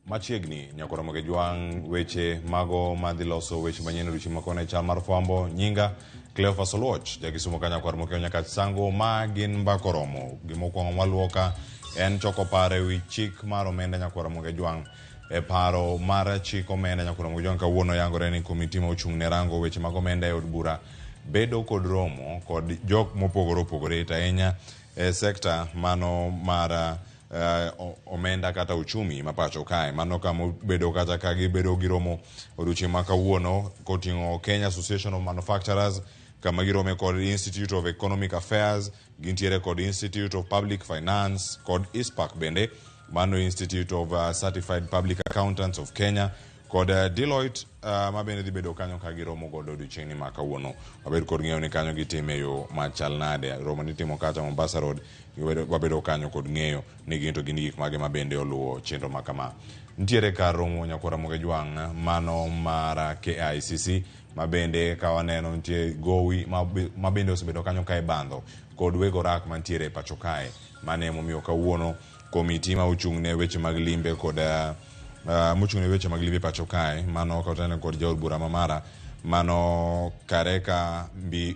Machiegni nyakora Mogejwang' weche mago madhi loso weche manyien odiochieng' makone chal mar fwambo. Nyinga Cleophas Oluoch, jakisumo ka nyakwar Mokeo Nyakach Sango. Ma gin mbaka oromo. Gimokwongo mwaluwo ka en choko paro ewi chik mar omenda nyakwar Mogejwang'. E paro mar chik omenda nyakwar Mogejwang' kawuono yangore ni komiti ma ochung' ne rango weche mag omenda e od bura bedo kod romo kod jok mopogore opogore to ahinya e sekta mano mar omenda kata uchumi ma pacho kae. Mano kama obedo kata ka gibedo gi romo odiochieng' ma kawuono koting'o Kenya Association of Manufacturers, kama girome kod Institute of Economic Affairs, gintiere kod Institute of Public Finance kod ISPAC bende, mano Institute of Certified Public Accountants of Kenya kod Deloitte, ma bende dhi bedo kanyo ka giromo godo odiochieng'ni ma kawuono. Wabed kod ng'eyo ni kanyo gitime e yo machal nade. Romo nitimo kacha Mombasa Road, wabedo kanyo kod ng'eyo ni gin to gin gik mage ma bende oluwo chenro ma kama. Nitiere kar romo nyakwara Mogejwang' mano mar KICC ma bende ka waneno nitie gowi ma bende osebedo kanyo ka ibandho kod weg orak mantiere e pacho kae. Mano emomiyo kawuono komiti ma ochung' ne weche mag limbe kod mochung' ne weche mag limbe pacho kae mano ka kod jaod bura ma Mara mano Kareka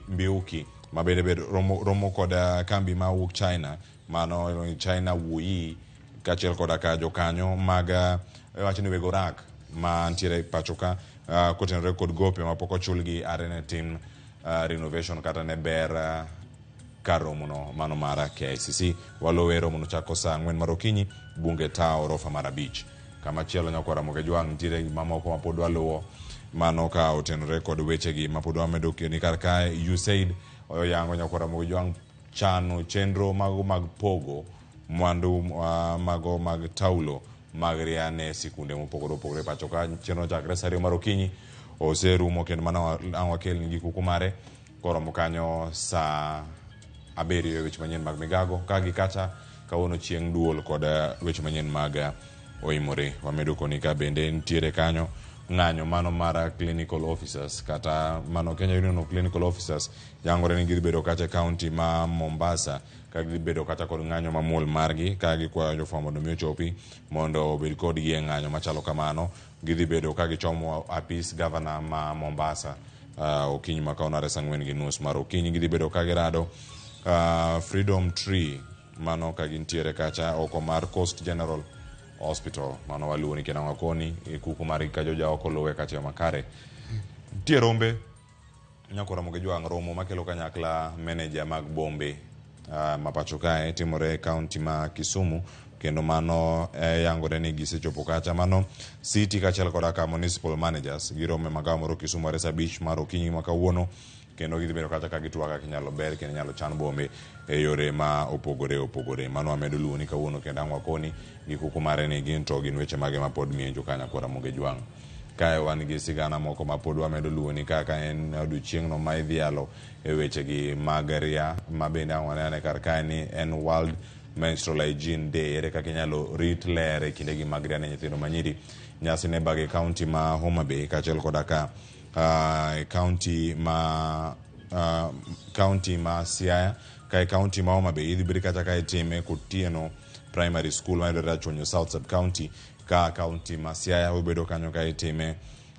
Mbiuki ma bende romo kod kambi ma wuok China mano China Wuyi kaachiel koda ka jokanyo mag wacho ni weg orak mantiere pacho ka kotenore kod gope mapok ochulgi are ne tim renovation kata ne ber kar romono mano mar KICC. Waluwe romono chako saa 4 mar okinyi bunge ta orofa mar 5. Kamachielo nyakwara Mogejwang' nitiere mamoko mapod waluwo mano ka otenore kod wechegi mapod wamedo ni kar kae USAID oyango nyakwara Mogejwang' chano chenro mago mag pogo mwandu mago mag taulo mag ria ne sikunde mopogore opogore pacho ka. Chenro chakre saa 2 mar okinyi oserumo kendo mano ang' wakelni gi kuku mare koromo kanyo saa 7 weche manyien mag migago ka gi kacha kawuono chieng' duol kod weche manyien mag oimore. Wamedo koni ka bende nitiere kanyo ng'anyo mano mar clinical officers kata mano Kenya Union of Clinical Officers yangore ni gidhi bedo kacha e county ma Mombasa ka gidhi bedo kata kod ng'anyo mamuol margi ka gikwayo jofwambo mondo mi ochopi mondo obed kodgi e ng'anyo machalo kamano. Gidhi bedo ka gichomo apis gavana ma Mombasa okinyi ma kawuono are saa 4:30 mar okinyi. Gidhi bedo ka girado Freedom Tree mano ka gintiere kacha oko mar Coast General Hospital. Mano waluwo ni kendo wakoni kuku margi ka joja oko luwe kacha makare. Nitie rombe nyakwara Mogejwang' romo makelo kanyakla meneja mag bombe ma pacho kae timore e county ma Kisumu kendo mano yangore ni gisechopo kacha. Mano city kaachiel koda ka municipal managers giromo e magawa moro Kisumu are saa 5 mar okinyi ma kawuono kendo gidhi bedo kacha ka gitwak kaka inyalo ber kendo inyalo chan bombe e yore ma opogore opogore. Mano wamedo luwo ni kawuono kendo ang' wakoni gi kuku mare ni gin to gin weche mage ma pod mienjo ka nyakwara Mogejwang'. Kae wan gi sigana moko ma pod wamedo luwo ni kaka en odiochieng'no ma idhialo e wechegi mag ria ma bende ang' wanene kar kae ni en World Menstrual Hygiene Day. Ere kaka inyalo rit ler e kindegi mag ria ne nyithindo manyiri. Nyasi ne bage county ma Homa Bay kaachiel koda ka county ma county ma Siaya. Ka e county ma Homa Bay idhi bed kacha ka itime Kotieno Primary School mayudore Rachuonyo South Sub County. Ka county ma Siaya obedo kanyo ka itime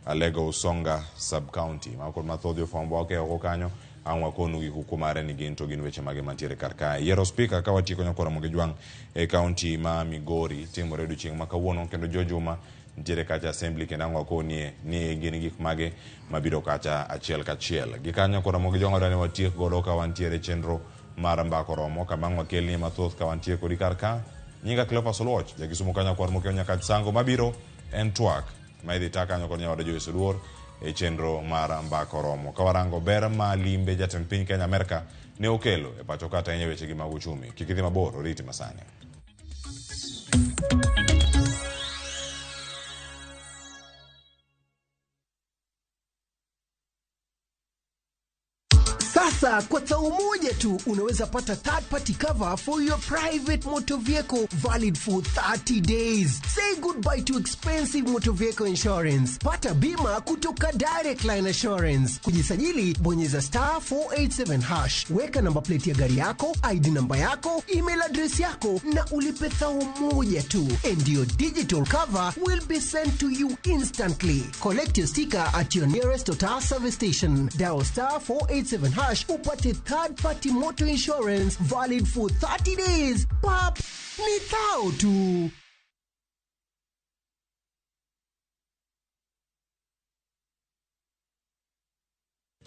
Alego Usonga Sub County. Mago kod mathoth jofwambo wake oko kanyo ang' wakonu gi kuku mare ni gin to gin weche mage mantiere kar kae. Yiero spika ka watieko nyakwara Mogejwang' e county ma Migori timore odiochieng' ma kawuono kendo Jo Juma nitiere kacha assembly kendo ang' wakonie ni gin gik mage mabiro kacha achiel kachiel. Gi kanyo nyakwara Mogejwang' wadwa ni watiek godo ka wantiere chenro mar mbako romo kama ang' wakelnie mathoth ka wantie kodi kar ka. Nyinga Cleophas Oluoch, jakisumo ka nyakwar Mokeo Nyakach Sango mabiro en twak ma idhi ta kanyo kod nyawadwa Joyce Oduor e chenro mar mbako romo. Ka warango ber ma limbe jatend piny Kenya Amerka ne okelo e pacho ka ahinya wechegi mag uchumi. Kik idhi mabor, oriti masani. Sasa. Sasa kwa thao moja tu unaweza pata third party cover for your private motor vehicle valid for 30 days. Say goodbye to expensive motor vehicle insurance. Pata bima kutoka Direct Line Assurance. Kujisajili, bonyeza star 487 hash, weka namba plate ya gari yako, ID namba yako, email address yako na ulipe thao moja tu, and your digital cover will be sent to you instantly. Collect your sticker at your nearest Total service station. Dial star 487 hash upate third party motor insurance valid for 30 days. Pap, ni thao tu.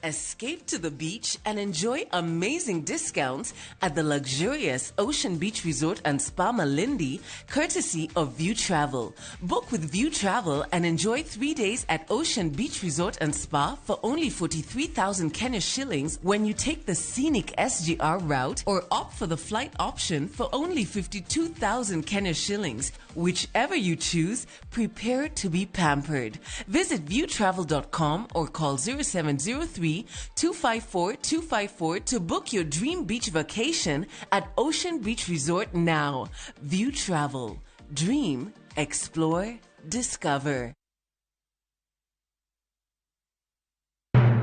Escape to the beach and enjoy amazing discounts at the luxurious Ocean Beach Resort and Spa Malindi, courtesy of Viutravel. Book with Viutravel and enjoy 3 days at Ocean Beach Resort and Spa for only 43,000 Kenya shillings when you take the scenic SGR route, or opt for the flight option for only 52,000 Kenya shillings. Whichever you choose, prepare to be pampered. Visit viewtravel.com or call 0703 254 254 to book your dream beach vacation at Ocean Beach Resort now. View Travel. Dream, explore, discover.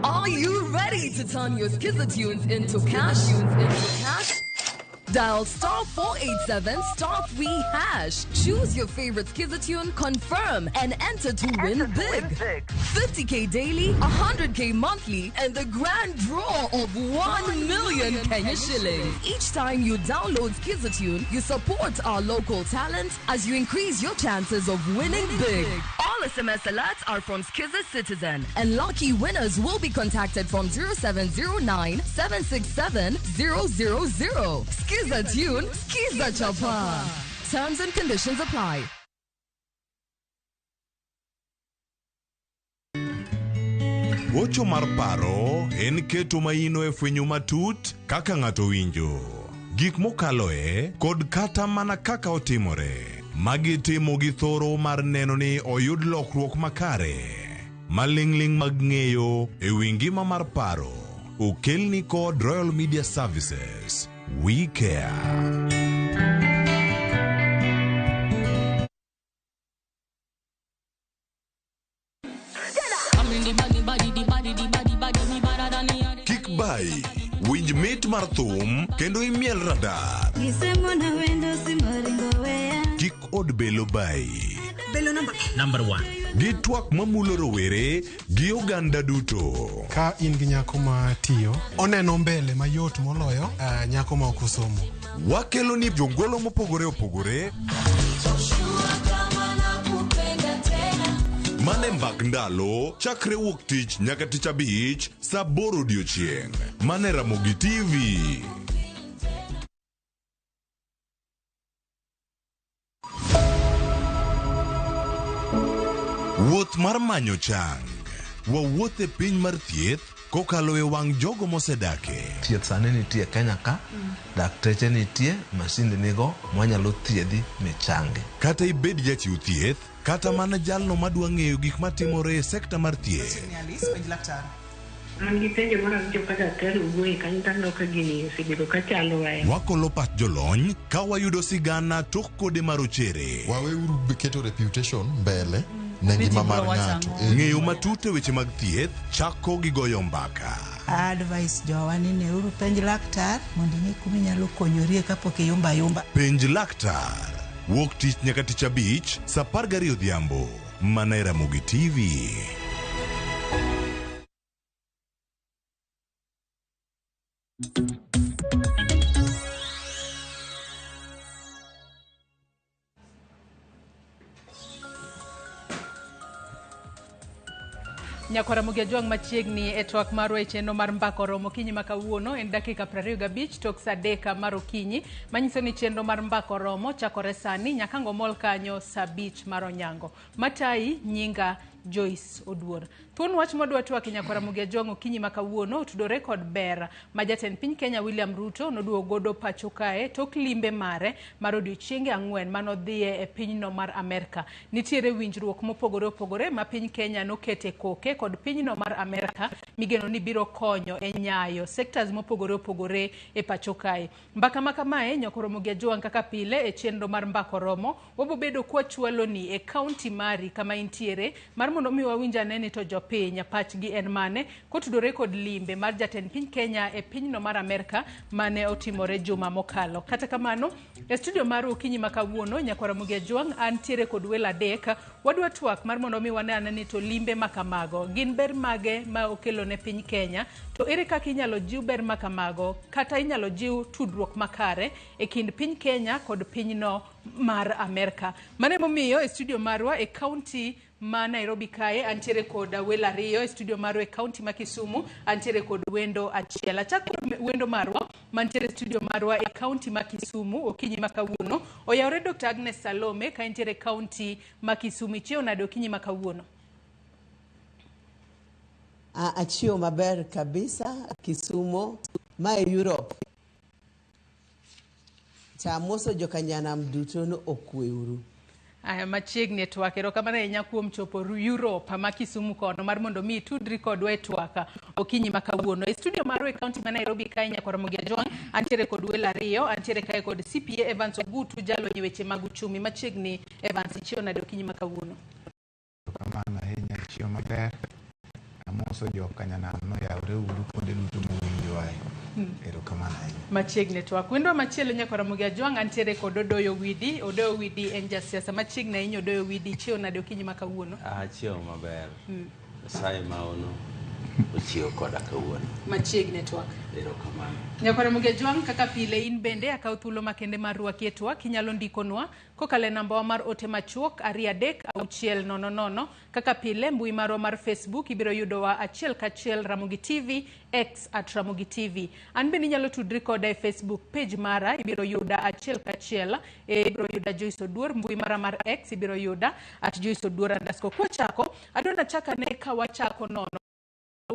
Are you ready to turn your Skiza tunes into cash? Into cash? Dial star 487 star 3 hash. Choose your favorite Skiza tune, confirm, and enter to win big. 50K daily, 100K monthly, and the grand draw of 1 million Kenya shillings. Each time you download Skiza tune, you support our local talent as you increase your chances of winning big. All SMS alerts are from Skiza Citizen, and lucky winners will be contacted from 0709 767 000. Skiza tune, Skiza Chapa. Terms and conditions apply. Gocho mar paro en keto maino e fwenyo matut kaka ng'ato winjo, gik mokaloe kod kata mana kaka otimore. Magi timo gi thoro mar neno ni oyud lokruok makare. Maling'ling' mag ng'eyo e wi ngima mar paro okelni kod Royal Media Services. We care. Kik bai, winj mit mar thum kendo imiel radar. Kik od belo bai. Belo namba Number 1. Gi twak mamulo rowere gi oganda duto. Ka in gi nyako ma tiyo, oneno mbele mayot moloyo nyako ma ok osomo. Wakelo ni jongolo mopogore opogore mane mbak ndalo chakre wuok tich nyaka tich abich saa aboro odiochieng'. Mane Ramogi TV. Wuoth mar manyo chang. Wawuoth e piny mar thieth kokalo e wang' jogo mosedake. Thieth sani nitie Kenya ka, dakteche nitie, masinde nigo mwanyalo thiedhi michangi. Kata ibed jachiw thieth, kata mana jalno madwa ng'eyo gik matimore e sekta mar thieth. An gi penjo moro awinjo ka daktari owuoye kanyo to aneno ka gini osebedo ka chandowa. Wakolo pach jolony ka wayudo sigana tok kode marochere. Waweuru keto reputation mbele ne ngima mar ng'ato. Ng'eyo matut e weche mag thieth chako gi goyo mbaka. Advice jowa ni neuru penj laktar mondo ing'e kuma inyalo konyorie kapok iyumba ayumba. Penj laktar. Wuok tich nyaka tich abich saa 12 odhiambo. Mana e Ramogi TV. Nyakwara Ramogi Ajwang' machiegni e twak marwa e chenro mar mbaka oromo okinyi ma kawuono en dakika 25 tok saa 3 mar okinyi, manyiso ni chenro mar mbaka oromo chakore sani nyaka ngomol kanyo saa 5 mar onyango. Matayi nyinga Joyce Oduor. Thuon wach mwadwa twak nyakwar Ramogi Ajwang' okinyi ma kawuono otudore kod ber ma jatend piny Kenya William Ruto noduogo godo pacho kae tok limbe mare mar odiochienge 4 manodhiye e pinyno mar Amerka. Nitiere winjruok mopogore opogore ma piny Kenya nokete koke kod pinyno mar Amerka migeno ni biro konyo e nyayo sectors mopogore opogore e pacho kae. Mbaka ma kamae nyakwar Ramogi Ajwang' kaka pile e chenro mar Mbaka Oromo wabobedo kwachwaloni e kaunti mari kama intiere mar mondo mi wawinj ane ni to jopiny pachgi en mane kotudore kod limbe mar jatend piny Kenya e pinyno mar Amerka mane otimore juma mokalo. Kata kamano, e studio mar okinyi ma kawuono nyakwar Ramogi Ajwang' antiere kod welo adek. Wadwa twak mar mondo mi wane ane ni to limbe ma kamago gin ber mage ma okelo ne piny Kenya, to ere kaka inyalo jiw ber ma kamago kata inyalo jiw tudruok makare e kind piny Kenya kod pinyno mar Amerka. Mano emomiyo e studio marwa e kaunti ma Nairobi kae antiere kod welo ariyo, e studio marwa e kaunti ma Kisumu antiere kod wendo achiel. Achak kod wendo marwa mantiere e studio marwa e kaunti ma Kisumu okinyi ma kawuono. Oyawore Dr. Agnes Salome ka entiere e kaunti ma Kisumu. Ichiewo nade okinyi ma kawuono? Achiewo maber kabisa Kisumu, ma e Europe. Chamoso jokanyanam duto no okweuru. Aya, machiegni e twak. Erokamano ahinya kuom chopo Europe ma Kisumu kono mar mondo mi itudri kodwa e twak okinyi ma kawuono. E studio marwa e kaunti ma Nairobi kae nyakwar Ramogi Ajwang' antiere kod welo ariyo, antiere kae kod CPA Evans Ogutu jalony e weche mag uchumi. Machiegni Evans, ichiewo nade okinyi ma kawuono? Erokamano ahinya, achiewo maber. Amoso jokanyanam noyawre uru kuonde duto mowinjowae. Erokamano ahinya. Machiegni twak. Wendwa machielo nyakwar Ramogi Ajwang' antiere kod Odoyo Widi. Odoyo Widi en jasiasa machiegni ahinya. Odoyo Widi, ichiewo nade okinyi ma kawuono? Achiewo maber. Nyasaye maono ochiewo koda kawuono. Machiegni twak. Erokamano. Nyakwar Ramogi Ajwang' kaka pile in bende akawo thuolo makende mar rwaki e twak. Inyalo ndikonwa kokalo e nambawa mar ote machuok 23600. Kaka pile mbui marwa mar Facebook ibiro yudowa achiel kachiel Ramogi TV, X at Ramogi TV. An bende inyalo tudri koda e Facebook page mara, ibiro yuda achiel kachiel, ibiro yuda Joyce Oduor. Mbui mara mar X ibiro yuda at Joyce Oduor underscore. Kwachako, adwa nachak ane ka wachako nono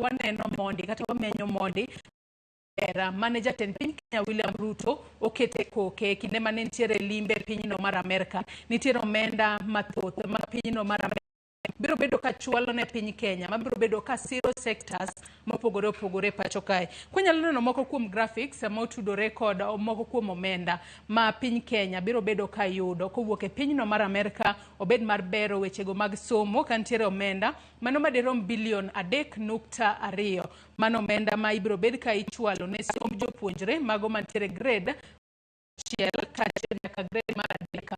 waneno mondi kata wamenyo mondi era mane jatend piny Kenya William Ruto okete koke kinde mane nitiere limbe pinyno mar Amerka. Nitiere omenda mathoth ma pinyno mar Amerka biro bedo ka chwalo ne piny Kenya, mabiro bedo ka siro sectors mopogore opogore pacho kae. Kwanyalo neno moko kuom graphics motudore kod moko kuom omenda ma piny Kenya biro bedo ka yudo kowuok e pinyno mar Amerka, obed mar bero wechego mag somo ka nitiere omenda mano madirom bilion 3.2. Mano omenda ma ibiro bed ka ichwalo ne somb jopuonjre mago mantiere grade 1 kaachiel nyaka grade mar 3.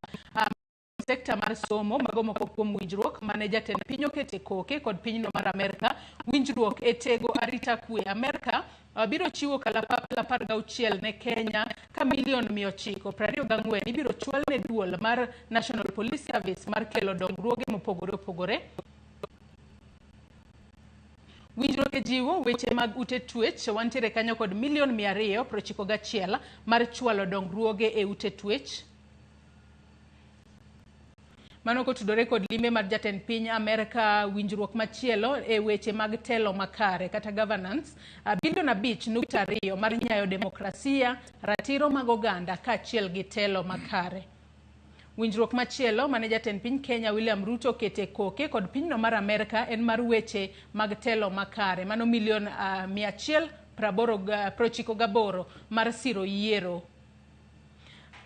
Sekta mar somo mago moko kuom winjruok mane jatend piny okete koke kod pinyno mar Amerka. Winjruok e tego arita kwe. Amerka biro chiwo kalapapla 16 ne Kenya ka milion 924 ibiro chwal ne duol mar National Police Service mar kelo dongruoge mopogore opogore. Winjruok e jiwo weche mag ute twech. Wantiere kanyo kod milion 291 mar chwalo dongruoge e ute twech. Mano kotudore kod limbe mar jatend piny Amerka. Winjruok machielo e weche mag telo makare kata governance, bilion 5.2 mar nyayo demokrasia, ratiro mag oganda kaachiel gi telo makare. Winjruok machielo mane jatend piny Kenya William Ruto okete koke kod pinyno mar Amerka en mar weche mag telo makare. Mano milion 198 mar siro yiero.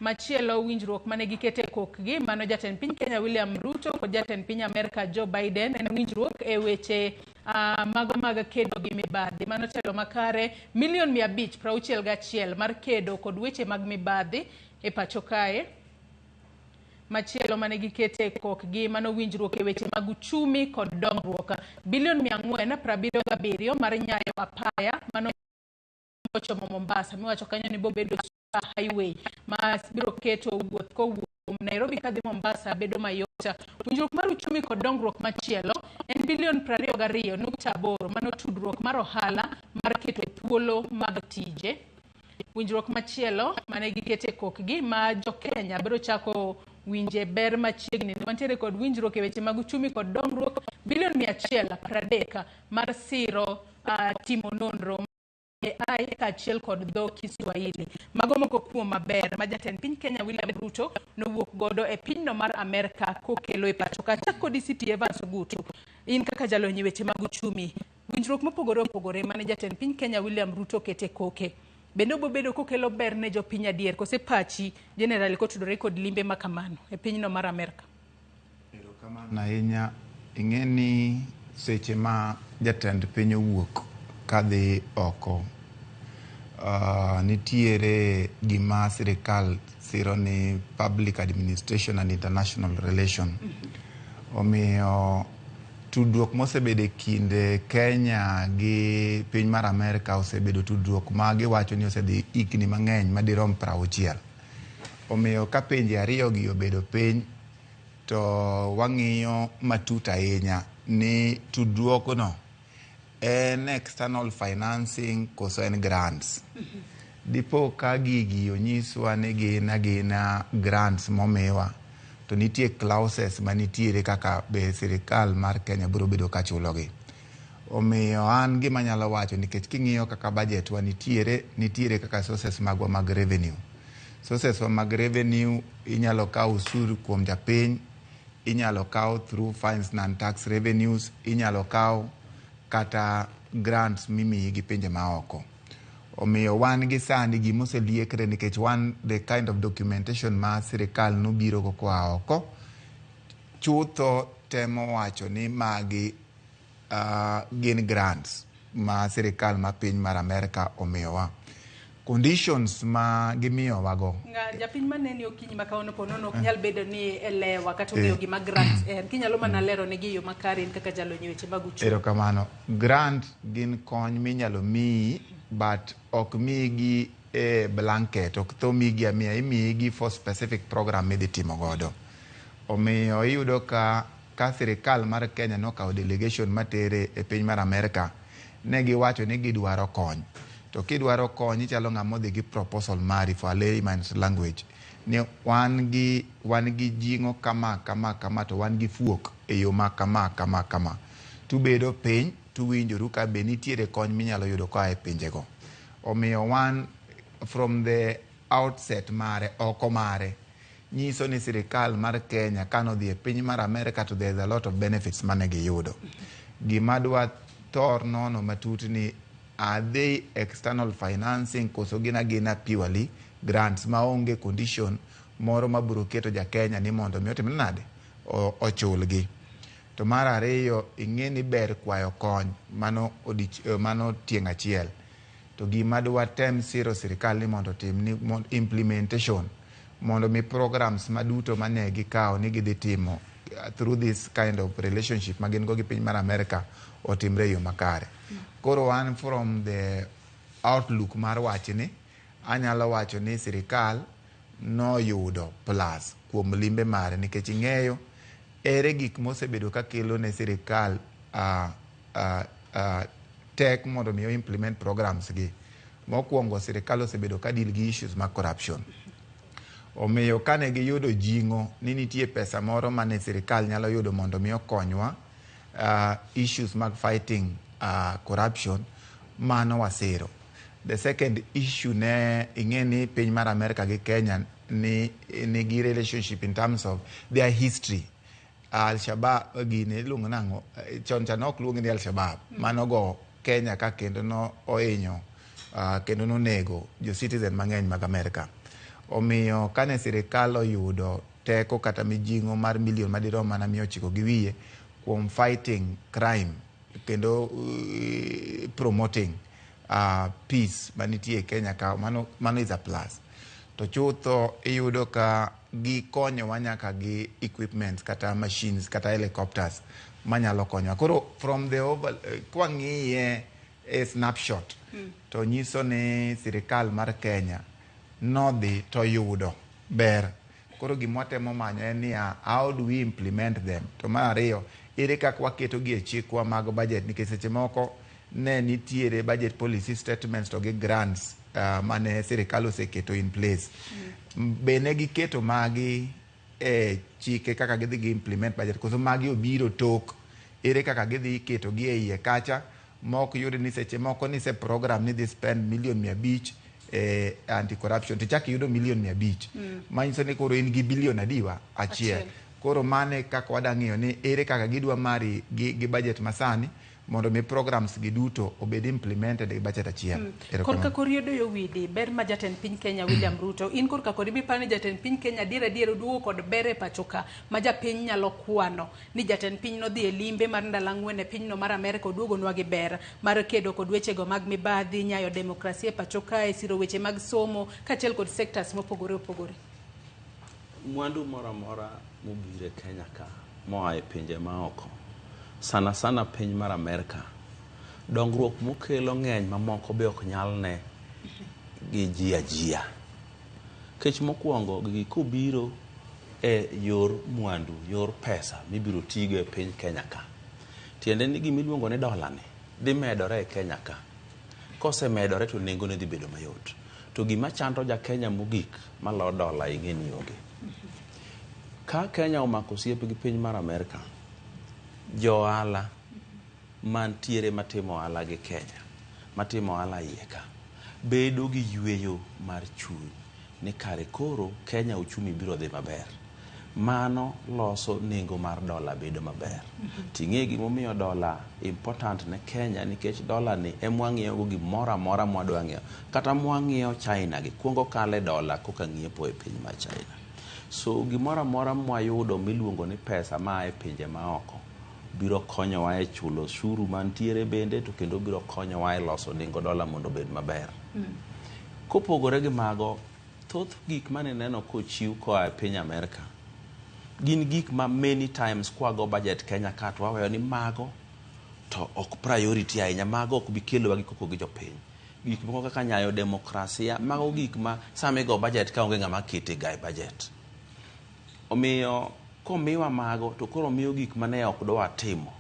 Machielo winjruok mane gikete kokgi mano jatend piny Kenya William Ruto kod jatend piny Amerka Joe Biden en winjruok e weche mago mag kedo gi mibadhi. Mano telo makare milion 561 mar kedo kod weche mag mibadhi e pacho kae. Machielo mane gikete kokgi mano winjruok e weche mag uchumi kod dongruok, bilion 477 mar nyayo apaya mano ochomo Mombasa miwacho kanyo ni bobedo highway ma biro keto wuoth kowuok Nairobi kadhi Mombasa bedo mayot. Winjruok mar uchumi kod dongruok machielo en bilion 22.8 mano tudruok mar ohala mar keto thuolo mag tije. Winjruok machielo mane gikete kokgi ma jo Kenya biro chako Winje ber machiegni. Wantiere kod winjruok e weche mag uchumi kod dongruok bilion 130 mar siro timo nonro AI kaachiel kod dho Kiswahili. Mago moko kuom maber ma jatend piny Kenya William Ruto nowuok godo e pinyno mar Amerka kokelo e pacho ka. Chak kodi CP Evans Ogutu, in kaka jalony e weche mag uchumi, winjruok mopogore opogore mane jatend piny Kenya William Ruto okete koke, bende obobedo kokelo ber ne jopiny adier kose pachi generally kotudore kod limbe ma kamano e pinyno mar Amerka? Erokamano ahinya. Ing'e ni seche ma jatend piny owuok kadhi oko, nitiere gima sirikal siro ni public administration and international relation. Omiyo tudruok mosebedo e kind Kenya gi piny mar Amerka osebedo tudruok ma giwacho ni osedhi higni mang'eny madirom 60. Omiyo ka pinje ariyo gi obedo piny to wang'iyo matut ahinya ni tudruokno en external financing koso en grants. Dipo ka gigi onyiswa ni gin agina grants momiwa, to nitie clauses manitiere kaka be sirikal mar Kenya biro bedo ka chulogi. Omiyo an gima anyalo wacho nikech king'iyo kaka budget wa nitiere, nitiere kaka sources magwa mag revenue. Sources wa mag revenue inyalo kaw osuru kuom japiny, inyalo kaw through fines non tax revenues, inyalo kaw kata grants mimiyi gi pinje maoko. Omiyo wan gi sani gimoseliekre nikech wan the kind of documentation ma sirikal nobiro go koa oko, chutho temo wacho ni magi gin grants ma sirikal ma piny mar Amerka omiyowa. Conditions ma gimiyowago. Nga japiny maneni okinyi ma kawuono po nono ok nyal bedo ni elewa kata ong'eyo gima grants en. Kinyalo mana lero negi e yo makare in kaka jalony e weche mag uchumi. Erokamano. Grant gin kony minyalo miyi but ok miyigi e blanket, ok tho miyigi amiya, imiyigi for specific program midhi timo godo. Omiyo iyudo ka sirikal mar Kenya nokawo delegation matere e piny mar Amerka, ne giwacho ni gidwaro kony. To kidwaro kony ichalo ng'ama odhi gi proposal mari for a layman's language ni wan gi jing'o kama kama kama to wan gi fuok e yo ma kama kama kama. Tubedo piny tuwinjoru ka be nitiere kony minyalo yudo koa e pinjego. Omiyo wan from the outset mare, oko mare, nyiso ni sirikal mar Kenya kanodhi e piny mar Amerka to there's a lot of benefits mane giyudo. Gima dwa thor nono matut ni are they external financing koso gin agina purely grants maonge condition moro mabiro keto ja Kenya ni mondo mi otim nade ochulgi. To mar ariyo ing'e ni ber kwayo kony mano mano tieng' achiel. To gima dwa tem siro sirikal ni mondo otim ni implementation mondo mi programs maduto mane gikawo ni gidhi timo through this kind of relationship ma gin go gi piny mar Amerka otimre e yo makare. Koro wan from the outlook mar wachni, anyalo wacho ni sirikal noyudo plus kuom limbe mare nikech ing'eyo ere gik mosebedo ka kelo ne sirikal tek mondo mi implement programs gi. Mokwongo sirikal osebedo ka deal gi issues mag corruption. Omiyo kane giyudo jing'o ni nitie pesa moro mane sirikal nyalo yudo mondo mi okonywa issues mag fighting corruption, mano wasiro. The second issue ne ing'e ni piny mar Amerka gi Kenya ni nigi relationship in terms of their history. Al-Shabaab gini iluongo nang'o? Chon cha nok luong ni Al-Shabaab. Mano go Kenya ka kendo no ohinyo kendo nonego jo citizen mang'eny mag Amerka. Omiyo kane sirikal oyudo teko kata mijing'o mar milion madirom mana 900 kuom fighting crime kendo promoting peace manitie e Kenya ka, mano is a plus. To chutho iyudo ka gikonyowa nyaka gi equipment kata machines kata helicopters manyalo konyowa. Koro from the over, kwang'iye e snapshot to nyiso ni sirikal mar Kenya nodhi to yudo ber. Koro gima watemo manyo en niya, how do we implement them? To mar ariyo, ere kaka waketo gi e chikwa mag budget, nikech seche moko ne nitiere budget policy statements to gi grants mane sirikal oseketo in place. Be ne giketo magi e chike kaka gidhi gi implement budget koso magi obiro tok ere kaka gidhi keto gi e iye kacha mok yud ni seche moko ni se program ni dhi spend milion 500 e anti corruption to ichak iyudo milion 500 manyiso ni koro in gi bilion adiwa achiel. Koro mane kaka wadwa ng'iyo ni ere kaka gidwa mari gi budget masani mondo mi programs gi duto obed implemented gi budget achiel. Korka koriedo yo widi ber ma jatend piny Kenya William Ruto in korka kodi miparo ni jatend piny Kenya adier adier oduogo kod ber e pacho ka ma japiny nyalo kwano ni jatend piny nodhi e limbe mar ndalo 4 e pinyno mar Amerka oduogonwa gi ber mar kedo kod wechego mag mibadhi, nyayo demokrasia e pacho kae, siro weche mag somo kaachiel kod sectors mopogore opogore. Mwandu moro amora mobiro e Kenya ka moa e pinje maoko, sana sana piny mar Amerka, dongruok mokelo ng'eny mamoko be ok nyal ne gi ji ajia. Kech mokwongo gigi kobiro e yor mwandu, yor pesa mibiro tigo e piny Kenya ka, tiende ni gimiluongo ni dola ni dhi medore e Kenya ka. Kosemedore to nengone dhi bedo mayot. To gima chando ja Kenya mogik malo dola ing'e ni onge. Ka Kenya omako osiep gi piny mar Amerka, jo ohala mantiere matimo ohala gi Kenya, matimo ohala iye ka, bedo gi yweyo mar chuny ni kare koro Kenya uchumi biro dhi maber. Mano loso nengo mar dola bedo maber. Ting'e gimomiyo dola important ne Kenya nikech dola ni ema wang'iewo go gimoro amora mwadwa ng'iewo. Kata mwang'iewo China gi kuongo kale dola koka ng'iepo e piny mar China. So gimoro amora mwayudo miluongo ni pesa maa e pinje maoko biro konyowa e chulo osuru mantiere bende to kendo biro konyowa e loso nengo dola mondo obed maber. Kopogore gi mago, thoth gik mane neno kochiw koa e piny Amerka gin gik ma many times kwago budget Kenya ka to waweyo ni mago to ok priority ahinya, mago ok bi kelowa gi koko gi jopiny. Gik moko kaka nyayo demokrasia, mago gik ma sama igo budget ka onge ng'ama kete ga e budget. Omiyo komiwa mago to koro miyo gik mane ok dwa timo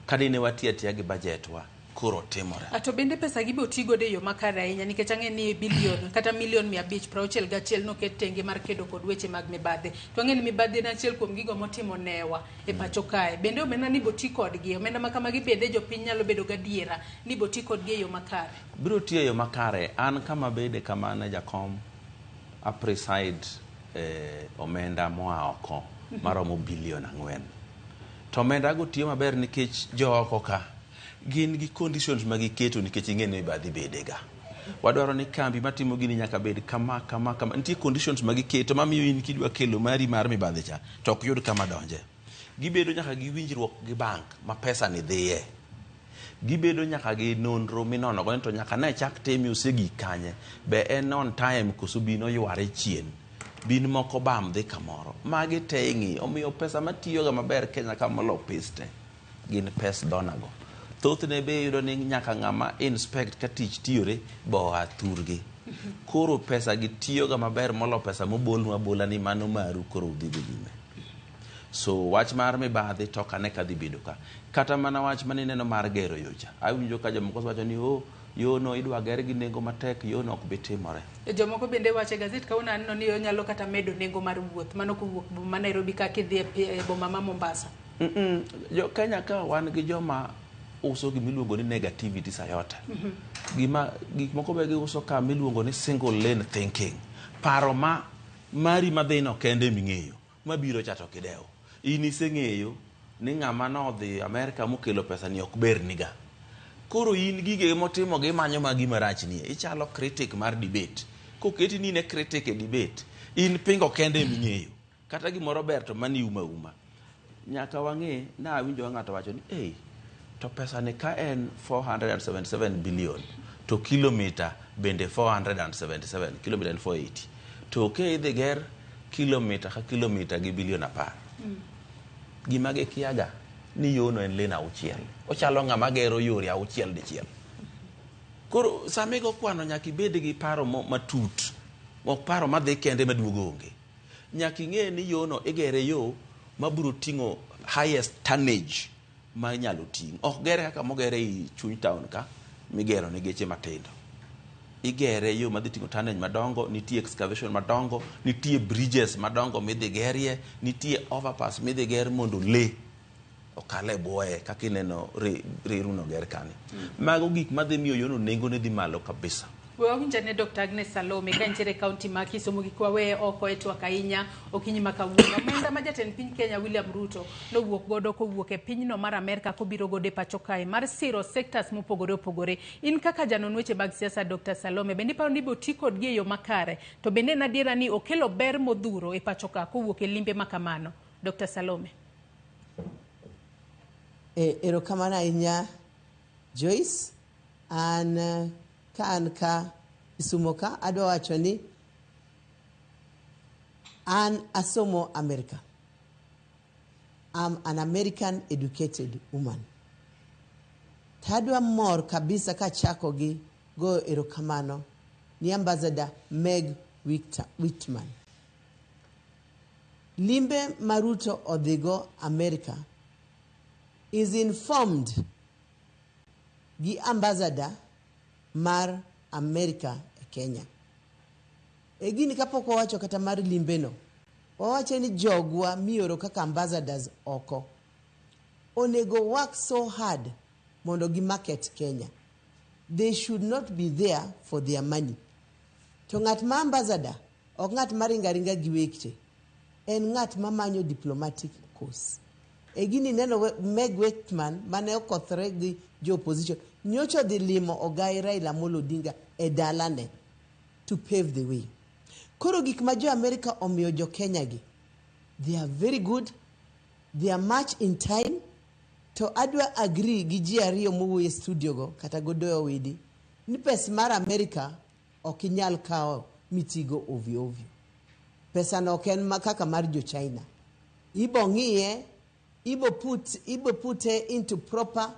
kadine watiyo atiya gi budget wa koro timore. To bende pesa gi be oti godo e yo makare ahinya nikech ang'e ni bilion kata milion 561 noket tenge mar kedo kod weche mag mibadhi. To ang'e ni mibadhi en achiel kuom gigo motimo newa e pacho kae. Bende omenda ni boti kodgi, omenda ma kamagi bende jopiny nyalo bedo gadiera ni boti kodgi e yo makare. Biro tiyo e yo makare. An kama bede kama an e jakom a preside omenda moa oko maromo bilion 4. To omenda go tiyo maber nikech jo oko ka gin gi conditions ma giketo nikech ing'e ni mibadhi bede ga. Wadwaro ni kambi matimo gini nyaka bed kama kama kama. Nitie conditions ma giketo mamiyo in kidwa kelo mari mar mibadhi cha to ok yud kama donje. Gibedo nyaka gi winjruok gi bank ma pesa ni dhiye. Gibedo nyaka gi nonro minono go ni to nyaka ne chak time osegik kanye. Be en on time koso bin oyware chien. Bin moko bam dhi kamoro. Magi te ing'iyo. Omiyo pesa matiyoga maber Kenya ka molo pes te gin pes donor go. Thothne be iyudo ni nyaka ng'ama inspect ka tich tiyore be oa thurgi. Koro pesa gi tiyoga maber molo pesa mobolnu abola ni mano maru koro udhi go nyime. So wach mar mibadhi to ok ane ka dhi bedo ka. Kata mana wach manineno mar gero yo cha. Awinjo ka jomoko wacho ni oh, yo no idwa ger gi nengo matek, yo no ok bi timore. Jomoko bende wacho e gazet kawuono aneno ni onyalo kata medo nengo mar wuoth mano kowuok boma ma Nairobi ka kidhi e boma ma Mombasa. Jo Kenya ka wan gi joma uso gimiluongo ni negativity sayote. Gima gik moko be giuso ka miluongo ni single lane thinking. Paro ma mari madhi no kende ming'eyo, mabiro cha to ok idewo. In iseng'eyo ni ng'ama nodhi Amerka mokelo pesa ni ok berniga. Koro in gige motimo gimanyo ma gima rach nie. Ichalo critic mar debate. Koketi ni in e critic e debate, in pingo kende ming'eyo. Kata gimoro ber to mani uma uma. Nyaka wang'e na awinjo ka ng'ato wacho ni ei to pesa ni ka en 477 billion to kilomita bende 477 kilomita en 480 to ke idhi ger kilomita ka kilomita gi bilion 10. Gima gikiaga ni yono en lane 6. Ochalo ng'ama gero yore 6 dichiel. Koro sama igo kwano nyaka ibed gi paro matut. Ok paro madhi kende maduogo onge. Nyaka ing'e ni yono igere yo mabiro ting'o highest tonnage ma inyalo ting'. Ok gere kaka mogere ei chuny town ka migero ne geche matindo. Igere e yo madhi ting'o tonnage madongo, nitie excavation madongo, nitie bridges madongo midhi gerie, nitie overpass midhi ger mondo lee okal e bwoye kaka ineno reru no ger kani. Mago gik madhi miyo yono nengone dhi malo kabisa. We wawinj ane Dr. Agnes Salome ka nitiere e kaunti ma Kisumu kik waweye oko e twak ahinya okinyi ma kawuono. Omenda ma jatend piny Kenya William Ruto nowuok godo kowuok e pinyno mar Amerka kobiro godo e pacho kae mar siro sectors mopogore opogore. In kaka janon weche mag siasa Dr. Salome, bende iparo ni ibo ti kodgi e yo makare? To bende en adiera ni okelo ber modhuro e pacho ka kowuok e limbe ma kamano? Dr. Salome. E, erokamano ahinya Joyce. An ka an ka Kisumo ka adwa wacho ni an asomo America. I'm an American educated woman. Tadwa mor kabisa kachako gi goyo erokamano ni Ambassador Meg Whitman. Limbe ma Ruto odhigo America is informed gi ambassador mar America e Kenya. E gini kapok wawacho kata mar limbeno, wawacho ni jogwa mioro kaka ambassadors oko onego work so hard mondo gi market Kenya. They should not be there for their money. To ng'at ma ambassador ok ng'at maringa ringa gi weche, en ng'at mamanyo diplomatic course. E gini neno Meg Whitman mane okothore gi jo opposition nyocha odhi limo ogai Raila Amolo Odinga e dalane to pave the way. Koro gik ma jo America omiyo jo Kenya gi, they are very good, they are much in time, to adwa agree gi ji ariyo mowuoyo e studio go kata Godoyo Owidi ni pes mar America ok inyal kawo mitigo ovyo ovyo. Pesa no ok en kaka mar jo China. Ibo ng'iye, ibo pute into proper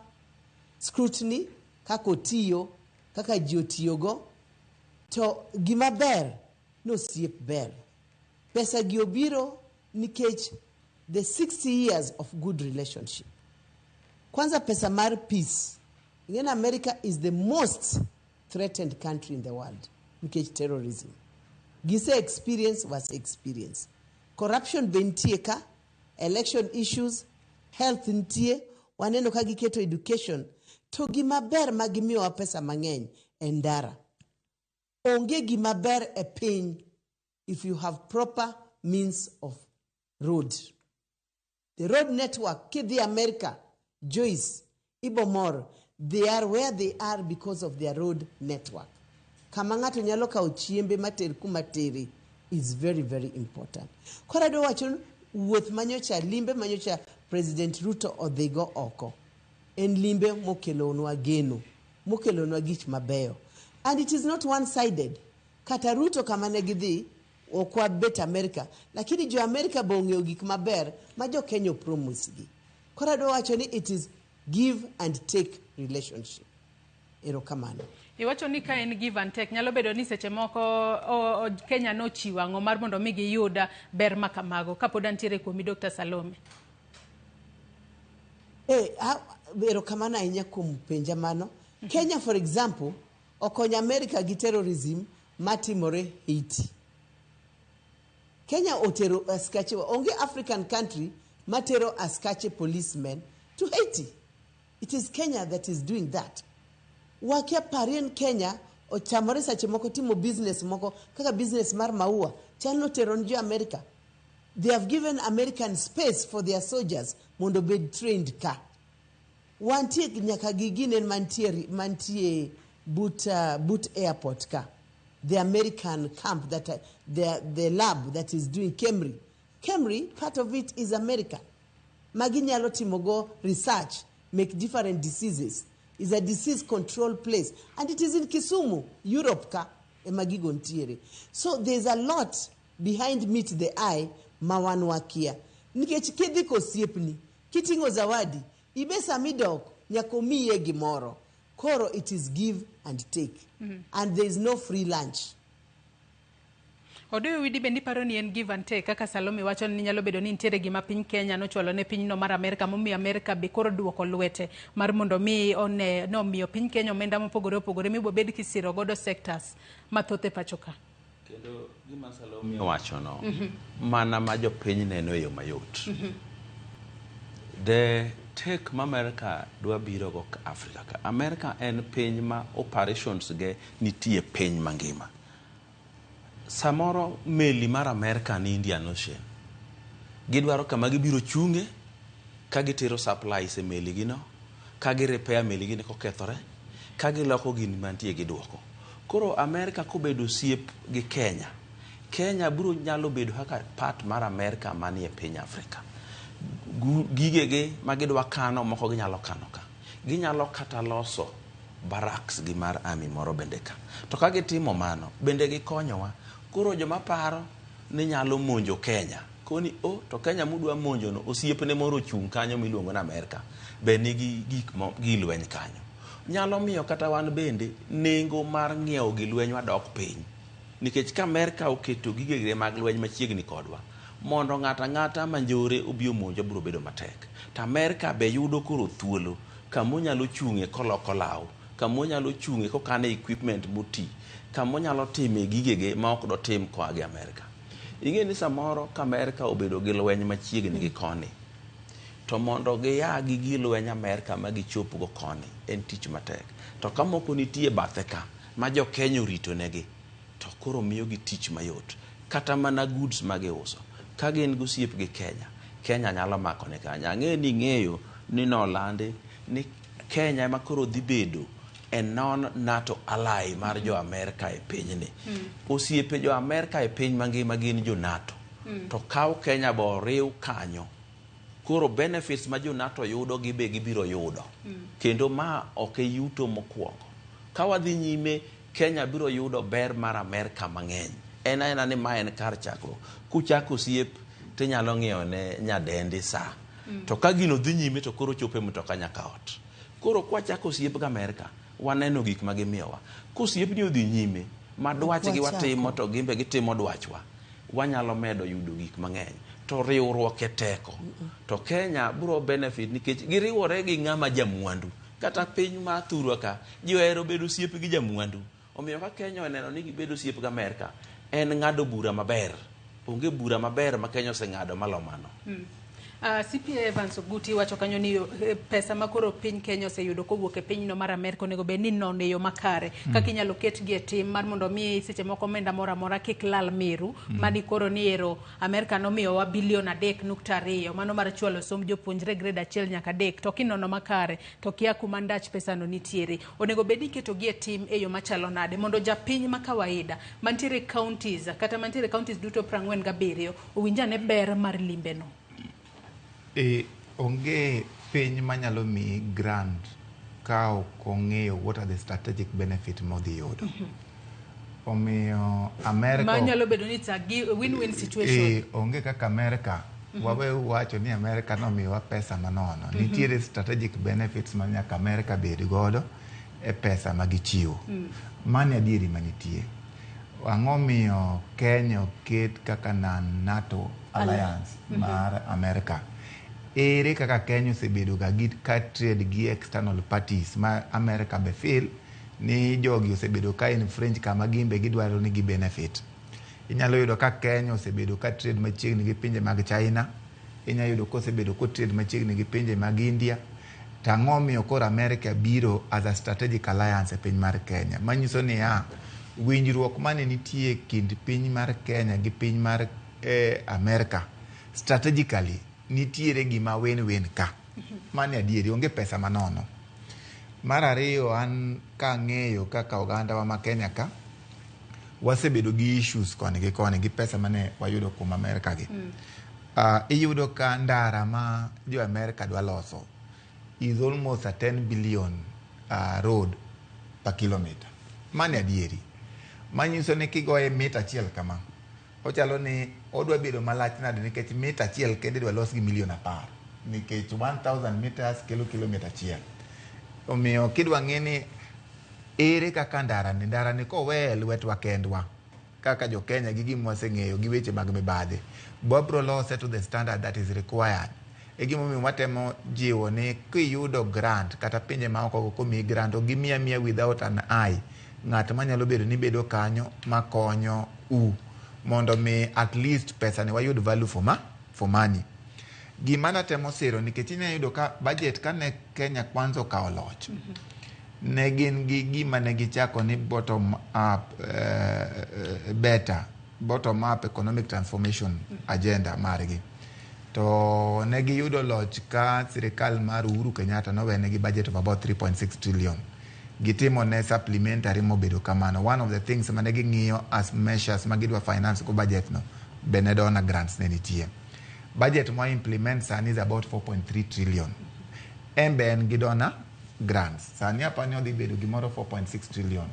scrutiny kaka otiyo, kaka ji otiyogo. To gima ber nosiep ber. Pesa gi obiro nikech the 60 years of good relationship. Kwanza pesa mar peace. Ing'e America is the most threatened country in the world nikech terrorism. Gise experience was experience. Corruption be nitie ka, election issues, health nitie, waneno ka giketo education. To gima ber ma gimiyowa pesa mang'eny en ndara. Onge gima ber e piny if you have proper means of road. The road network, kidhi America, Joyce, Ibomor, they are where they are because of their road network. Kama ng'ato nyalo kawo chiembe mater kuma tere is very, very important. Koro adwa wacho ni wuoth manyocha, limbe manyocha President Ruto odhigo oko, en limbe mokelonwa geno, mokelonwa gik mabeyo. And it is not one-sided. Kata Ruto kama ne gidhi, ok wabet America, lakini jo America be ong'eyo gik maber ma jo Kenya promise gi. Koro adwa wacho ni it is give and take relationship. Erokamano. Iwacho ni ka en give and take, nyalo bedo ni seche moko Kenya nochiwo ang'o mar mondo mi giyud ber ma kamago. Kapod antiere kuomi Dr. Salome. Erokamano ahinya kuom penja mano. Kenya for example, okonyo America gi terrorism matimore Haiti. Kenya otero askache, onge African country matero askache policemen to Haiti. It is Kenya that is doing that. Wakia parien Kenya ochamore sache moko timo business moko kaka business mar maua chal notero ni jo America. They have given American space for their soldiers mondo bed trained ka. Wantie nyaka gi ginen mantie but airport ka. The American camp that the lab that is doing Kemri. Kemri, part of it is American. Magi nyalo timo go research, make different diseases. Is a disease control place. And it is in Kisumu, Europe ka, emagigo ntiere. So there's a lot behind meet the eye, ma wan wakia. Nikech kidhi kosiepni, kiting'o zawadi, ibe samidok, nyaka omiye gimoro. Koro it is give and take. And there is no free lunch. Odoyo Widi bende iparo ni en give and take kaka Salome wacho ni nyalo bedo ni nitiere gima piny Kenya nochwalo ne pinyno mar Amerka momiyo Amerka be koro duoko lwete mar mondo mi one nomiyo piny Kenya omenda mopogore opogore mibobed kisiro godo sectors mathoth e pacho ka. Kendo gima Salome owachono mana ma jopiny neno e yo mayot. The take ma America dwa biro go Africa ka. America en piny ma operations ge nitie piny mangima. Samoro meli mar America ni Indian Ocean. Gidwaro kama gibiro chunge ka gitero supplies e meli gino, ka gi repair meli gino kokethore, ka giloko gini mantie giduoko. Koro America kobedo osiep gi Kenya, Kenya biro nyalo bedo kaka part mar America manie piny Africa. Gigegi ma gidwa kano moko ginyalo kano ka. Ginyalo kata loso barracks gi mar army moro bende ka. To ka gitimo mano, bende gikonyowa. Koro joma paro ni nyalo monjo Kenya, koni o to Kenya mudwa monjo no osiepne moro ochung' kanyo miluongo ni Amerika be nigi gik mo gi lweny kanyo. Nyalo miyo kata wan bende nengo mar ng'iewo gi lweny wadok piny. Nikech ka Amerika oketo gigege mag lweny machiegni kodwa, mondo ng'ato ang'ata ma njore obi omonjwa biro bedo matek. To Amerika be yudo koro thuolo kamonyalo chung'e koloko law, kamonyalo chung'e kokane equipment moti, kamonyalo time gigege ma ok dotim koa gi Amerika. Ing'e ni samoro ka Amerika obedo gi lweny machiegni gi koni, to mondo gia gi gi lweny Amerika ma gichopgo koni en tich matek. To ka moko nitie bathe ka ma jo Kenya orito negi, to koro miyogi tich mayot. Kata mana goods ma giuso, ka gin gosiep gi Kenya, Kenya nyalo mako ne kanyo. Ang'e ni ing'eyo ni nolandi ni Kenya ema koro dhi bedo e non NATO ally mar jo Amerika e pinyni. Osiepe jo Amerika e piny mangima gin jo NATO. To kaw Kenya bo riw kanyo. Koro benefits ma jo NATO yudo gibe gibiro yudo. Kendo ma ok e yuto mokwongo. Ka wadhi nyime, Kenya biro yudo ber mar Amerika mang'eny. En aena ni ma en kar chakruok. Kuchako osiep tinyalo ng'iewo ne nyadendi sa. To ka gino dhi nyime to koro chopo e mtoka nyaka ot. Koro kwachako osiep gi Amerika, waneno gik ma gimiyowa. Kosiepni odhi nyime, ma dwachgi watimo to gimbe gitimo dwachwa, wanyalo medo yudo gik mang'eny. To riwruok e teko. To Kenya biro benefit nikech giriwore gi ng'ama jamwandu. Kata piny ma thurwa ka, ji ohero bedo osiep gi jamwandu. Omiyo ka Kenya oneno ni gibedo osiep gi Amerika, en ng'ado bura maber. Onge bura maber ma Kenya oseng'ado malo mano. CPA Evans Oguti wacho kanyo ni pesa ma koro piny Kenya oseyudo kowuok e pinyno mar Amerka onego bed ni inono e yo makare. Kaka inyalo ketgi e tim mar mondo mi seche moko omenda moro amora kik lal miru. Mani koro ni ero Amerka nomiyowa bilion 3.2 mano mar chwalo somb jopuonjre grade 1 nyaka 3 to kinono makare to kia kuma ndach pesano nitiere. Onego bed ni iketogi e tim e yo machalo nade mondo japiny ma kawaida mantiere counties kata mantiere counties duto 47 owinj ane ber mar limbeno. Onge piny manyalo miyi grant ka ok ong'eyo what are the strategic benefit modhi yudo. Omiyo Amerika Ma nyalo bedo ni it's a win-win situation. Onge kaka Amerika wawe wacho ni Amerika nomiyowa pesa manono. Nitiere strategic benefits ma nyaka Amerika bed godo e pesa ma gichiwo. Mano adieri manitie. Ang'o miyo Kenya oket kaka non-NATO alliance mar Amerika? Ere kaka Kenya osebedo ga gi ka trade gi external parties ma Amerika be feel ni jogi osebedo ka infringe kama gimbe gidwaro ni gi benefit. Inyalo yudo ka Kenya osebedo ka trade machiegni gi pinje mag China, inyalo yudo ka osebedo ko trade machiegni gi pinje mag India. To ang'o miyo koro Amerika biro as a strategic alliance e piny mar Kenya? Manyiso niya, winjruok mane nitie kind piny mar Kenya gi piny mar Amerika strategically nitiere gima win-win ka. Mano adieri, onge pesa manono. Mar ariyo, an kang'eyo kaka ogandawa ma Kenya ka, wasebedo gi issues koni gi koni gi pesa mane wayudo kuom Amerika gi. Iyudo ka ndara ma jo Amerika dwa loso is almost a 10 billion road per kilometer. Mano adieri. Manyiso ni kigoye mita achiel kama, ochalo ni odwa bedo malach nade nikech mita achiel kende idwa los gi milion 10 nikech 1000 meters kelo kilomita achiel. Omiyo kidwa ng'e ni ere kaka ndara ni koweye e lwetwa kendwa, kaka jo Kenya gi gima waseng'eyo gi weche mag mibadhi. Wabro lose to the standard that is required. E gimomiyo watemo jiwo ni kiyudo grant kata pinje maoko go komiyi grant ok gimiyi amiya without an eye ng'at manyalo bedo ni bedo kanyo makonyo u mondo mi at least pesa ni wayud value for money. Gima natemo siro nikech inya yudo ka budget kane Kenya Kwanza okawo loch ne gin gi gima ne gichako ni bottom up better bottom up economic transformation agenda margi to ne giyudo loch ka sirikal mar Uhuru Kenyatta nowenegi budget of about 3.6 trillion gitimo ne supplementary mobedo kamano one of the things mane ging'iyo as measures ma gidwa finance go budget no be ne donor grants ne nitie budget mwa implement sani is about 4.3 trillion en be en gi donor grants sani apani odhi bedo gimoro 4.6 trillion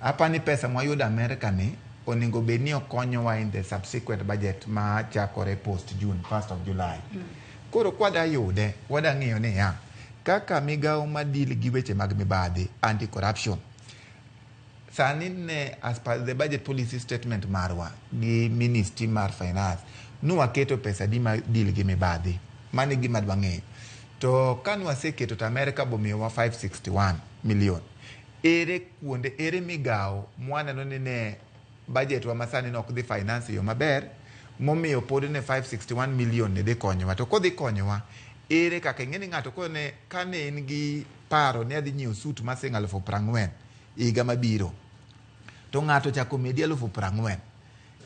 apani pesa mwayudo America ni onego bed ni okonyowa in the subsequent budget ma chakore post June 1st of July koro kwada yude wada ng'iyo niya kaka migawo madil gi weche mag mibadhi anti corruption sani ne as per the budget policy statement marwa gi ministry mar finance nwaketo pesa di ma deal gi mibadhi mano e gima dwa ng'eyo to ka nwaseketo to America bomiyowa 561 million ere kuonde ere migawo mwaneno ni ne budget wa masani nok dhi finance e yo maber momiyo pod ne 561 million ne dhi konyowa to kodhi konyowa ere kaka ing'e ni ng'ato kone kane en gi paro ni adhi nyiewo suit ma siling 40,000 higa mabiro to ng'ato chako medi 40,000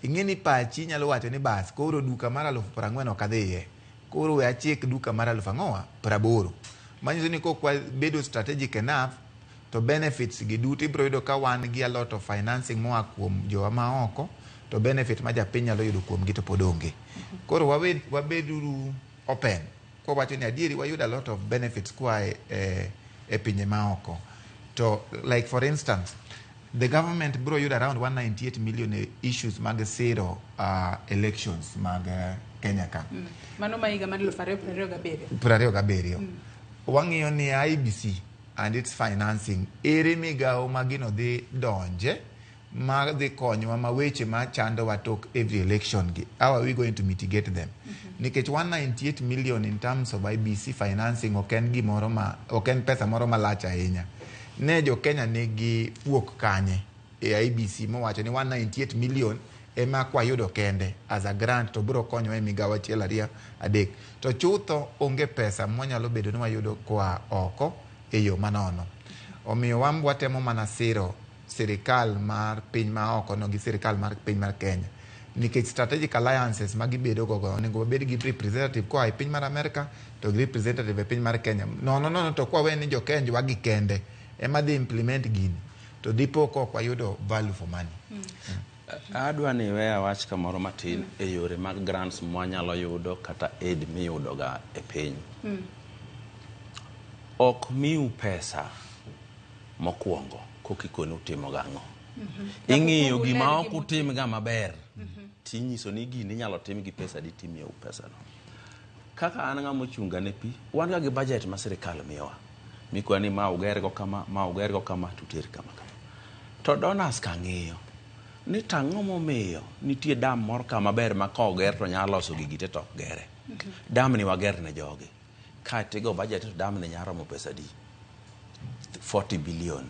ing'e ni pachi nyalo wacho ni bas koro duka mar 40,000 ok adhiye koro we achik duka mar alufu ang'owa 80 manyiso ni kok wabedo strategic enough to benefits gi duto ibiro yudo ka wan gi a lot of financing moa kuom jowa maoko to benefit ma japiny nyalo yudo kuomgi to pod onge koro wabeduru open kwawacho ni adieri wayudo a lot of benefits koa e pinje maoko to like for instance the government biro yudo around 198 million e issues mag siro elections mag Kenya ka. Mano ma higa mar 2027. 27. Wang'iyo ni IEBC and its financing ere migawo ma gino dhi donje ma dhi konyowa ma weche ma chandowa tok every election gi how are we going to mitigate them nikech 198 million in terms of IEBC financing ok en gimoro ma ok en pesa moro malach ahinya ne jo Kenya nigi fuok kanye e IEBC mowacho ni 198 million ema kwayudo kende as a grant to biro konyowa e migawo achiel ariyo adek to chutho onge pesa mwanyalo bedo ni wayudo koa oko e yo manono omiyo wan watemo mana siro sirikal mar piny maoko no gi sirikal mar piny mar Kenya nikech strategic alliances ma gibedo go go onego wabed gi representative koa e piny mar America to gi representative e piny mar Kenya nono nono to kwawe ni jo Kenya wagi kende ema dhi implement gini to dipo ka ok wayudo value for money. Adwa ni we awach kamoro matin e yore mag grants mwanyalo yudo kata aid miyudoga e piny. Ok miu pesa mokwongo kokikoni utimo gang'o. Ing'iyo gima ok utimga maber tinyiso ni gini inyalo tim gi pesa di timiyou pesano. Kaka an ng'ama ochunga ne pi, wan ga gi budget ma sirikal miyowa. Mikwa ni ma ugergo kama, ma ugergo kama, tuter kama kama. To donors ka ng'iyo ni tang'o momiyo nitie dam moro kama ber ma koger to nyalo loso gigi te to ok gere. Dam ni wager ne jogi. Kae tigo budget to dam ni nyalo romo pesa adi? 40 billion.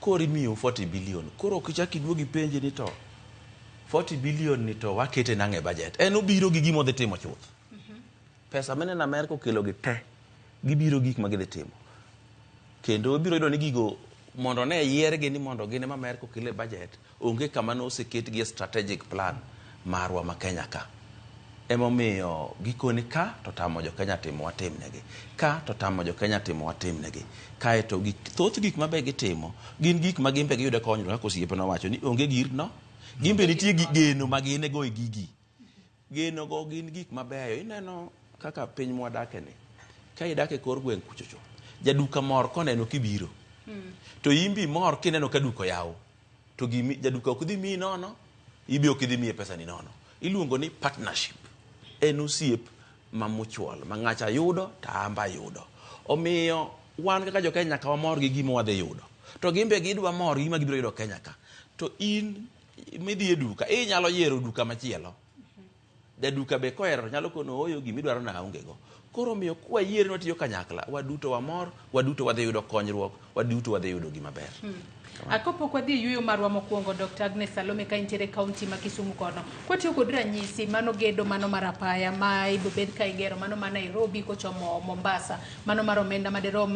Koro imiyou 40 billion. Koro ok ichak iduog ipenji ni to 40 billion ni to wakete nang'o e budget. En obiro gi gima odhi timo chuth. Pesa mineno Amerka okelo gi te, gibiro gik ma gidhi timo. Kendo ibiro yudo ni gigo mondo ne yiergi ni mondo gin ema Amerka okel e budget, onge kama noseketgi e strategic plan marwa ma Kenya ka. Emomiyo gikoni ka to tamo jo Kenya timo watimnegi. Ka to tamo jo Kenya timo watimnegi. Kaeto thoth gik mabe gitimo gin gik ma gin be giyudo konyruok kaka osiepe nowacho ni onge gir no. Gin be nitie geno ma gin go e gigi. Geno go gin gik mabeyo. Ineno kaka piny mwadake ni. Ka idak e kor gweng' kuchocho, jaduka mor koneno kibiro. To in be mor kineno ka duka oyaw. To gimi jaduka ok dhi miyi nono, ibe ok idhi miye pesa ni nono. Iluongo ni partnership. En osiep ma mutual, ma ng'acha yudo to an be ayudo. Omiyo wan kaka jo Kenya nyaka wamor gi gima wadhi yudo. To gin be gidwa mor gi gima gibiro yudo Kenya ka. To in Midhi e duka, inyalo yiero duka machielo. Jaduka be kohero to nyalo kono ooyo gimidwaro na aonge go. Koro omiyo kwayiere ni watiyo kanyakla, waduto wamor, waduto wadhi yudo konyruok, waduto wadhi yudo gima ber. Kapok wadhi e yueyo marwa mokwongo, Dr. Agnes Salome ka intiere e kaunti ma Kisumu kono. Kwatiyo kod ranyisi, mano gedo mano mar apaya ma ibobed ka igero mano ma Nairobi kochomo Mombasa, mano mar omenda madirom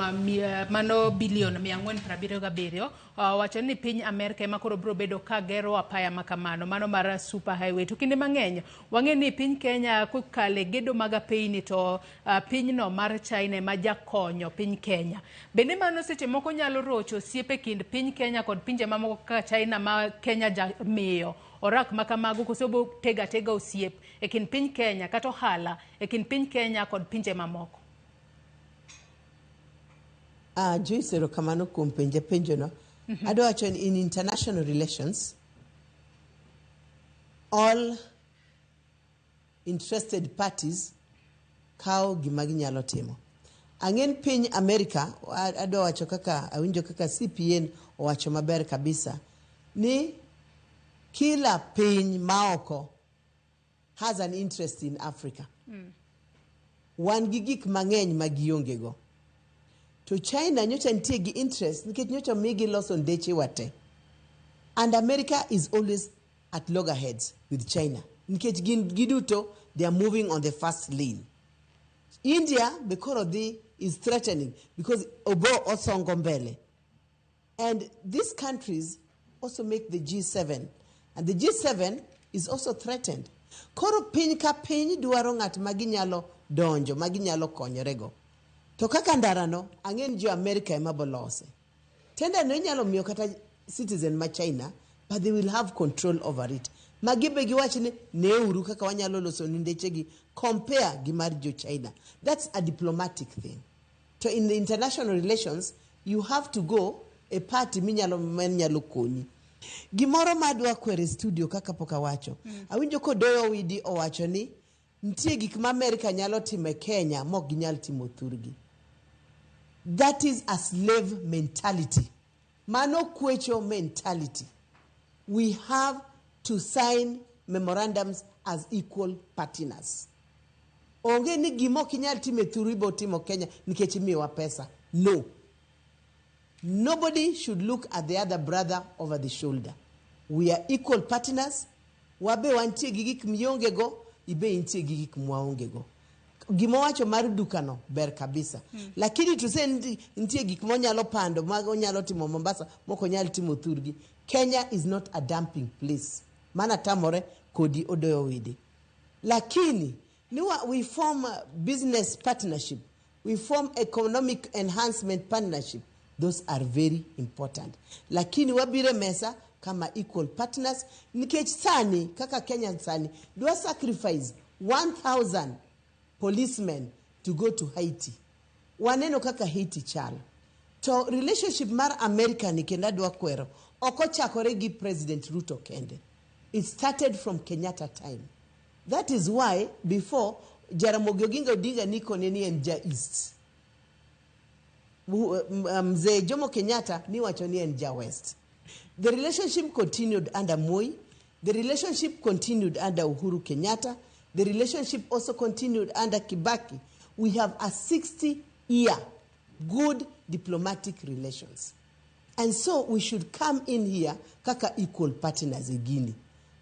mano bilion 477, wacho ni piny Amerka ema koro biro bedo ka gero apaya ma kamano, mano mar super highway. To kinde mang'eny wang'e ni piny Kenya kokalo e gedo mag apeyni to pinyno mar China ema jakonyo piny Kenya. Bende mano seche moko nyalo rocho osiep e kind piny Kenya kod pinje mamoko kaka China ma Kenya jamiyo orak ma kamago, koso bo tega atega osiep e kind piny Kenya kata ohala e kind piny Kenya kod pinje mamoko? Joyce, erokamano kuom penja penjono. Adwa wacho ni in international relations, all interested parties kawo gima ginyalo timo. Ang'e ni piny Amerika, adwa wacho kaka awinjo kaka CPN owacho maber kabisa ni kila piny maoko has an interest in Africa. Wan gi gik mang'eny ma gionge go. To China nyocha nitie gi interest nikech nyocha omigi loso ndeche wa te. And America is always at loggerheads with China. Nikech gin giduto, they are moving on the fast lane. India be koro dhi is threatening because obo osongo mbele. And these countries also make the G7. And the G7 is also threatened. Koro piny ka piny dwaro ng'at ma ginyalo donjo, ma ginyalo konyorego. To kaka ndarano, ang'e ni jo America ema bolose. Tender no inyalo miyo kata citizen ma China, but they will have control over it. Magi be giwach ni neuru kaka wanyalo loso ni ndechegi, compare gi mar jo China. That's a diplomatic thing. To in the international relations, you have to go a party minyalo manyalo konyi. Gimoro ma adwa kwero e studio kaka pok awacho. Awinjo kodoyo Owidi owacho ni nitie gik ma Amerika nyalo timo e Kenya mok ginyal timo thurgi. That is a slave mentality. Mano kwecho mentality. We have to sign memorandums as equal partners. Onge ni gima ok inyal timo e thuru ibo timo Kenya nikech imiyowa pesa. No. Nobody should look at the other brother over the shoulder. We are equal partners. Wabe wantie gi gik mionge go, ibe intie gi gik mwaonge go. Gima wacho mar dukano ber kabisa. Lakini to say nitie gik monyalo pando, ma onyalo timo Mombasa, mok onyal timo thurgi. Kenya is not a dumping place. Mana tamore kodi Odoyo Widi. Lakini niwa, we form a business partnership. We form economic enhancement partnership. Those are very important. Lakini wabire mesa kama equal partners. Nikech sani, kaka Kenya sani, dwa sacrifice 1,000 policemen to go to Haiti. Waneno kaka Haiti chalo. To relationship mar America ni kendo adwa kwero, ok ochakore gi President Ruto kende. It started from Kenyatta time. That is why before Jaramogi Oginga Odinga nikone ni en ja East. Mzee Jomo Kenyatta niwacho ni en ja West. The relationship continued under Moi. The relationship continued under Uhuru Kenyatta. The relationship also continued under Kibaki. We have a 60-year good diplomatic relations. And so we should come in here kaka equal partners e gini.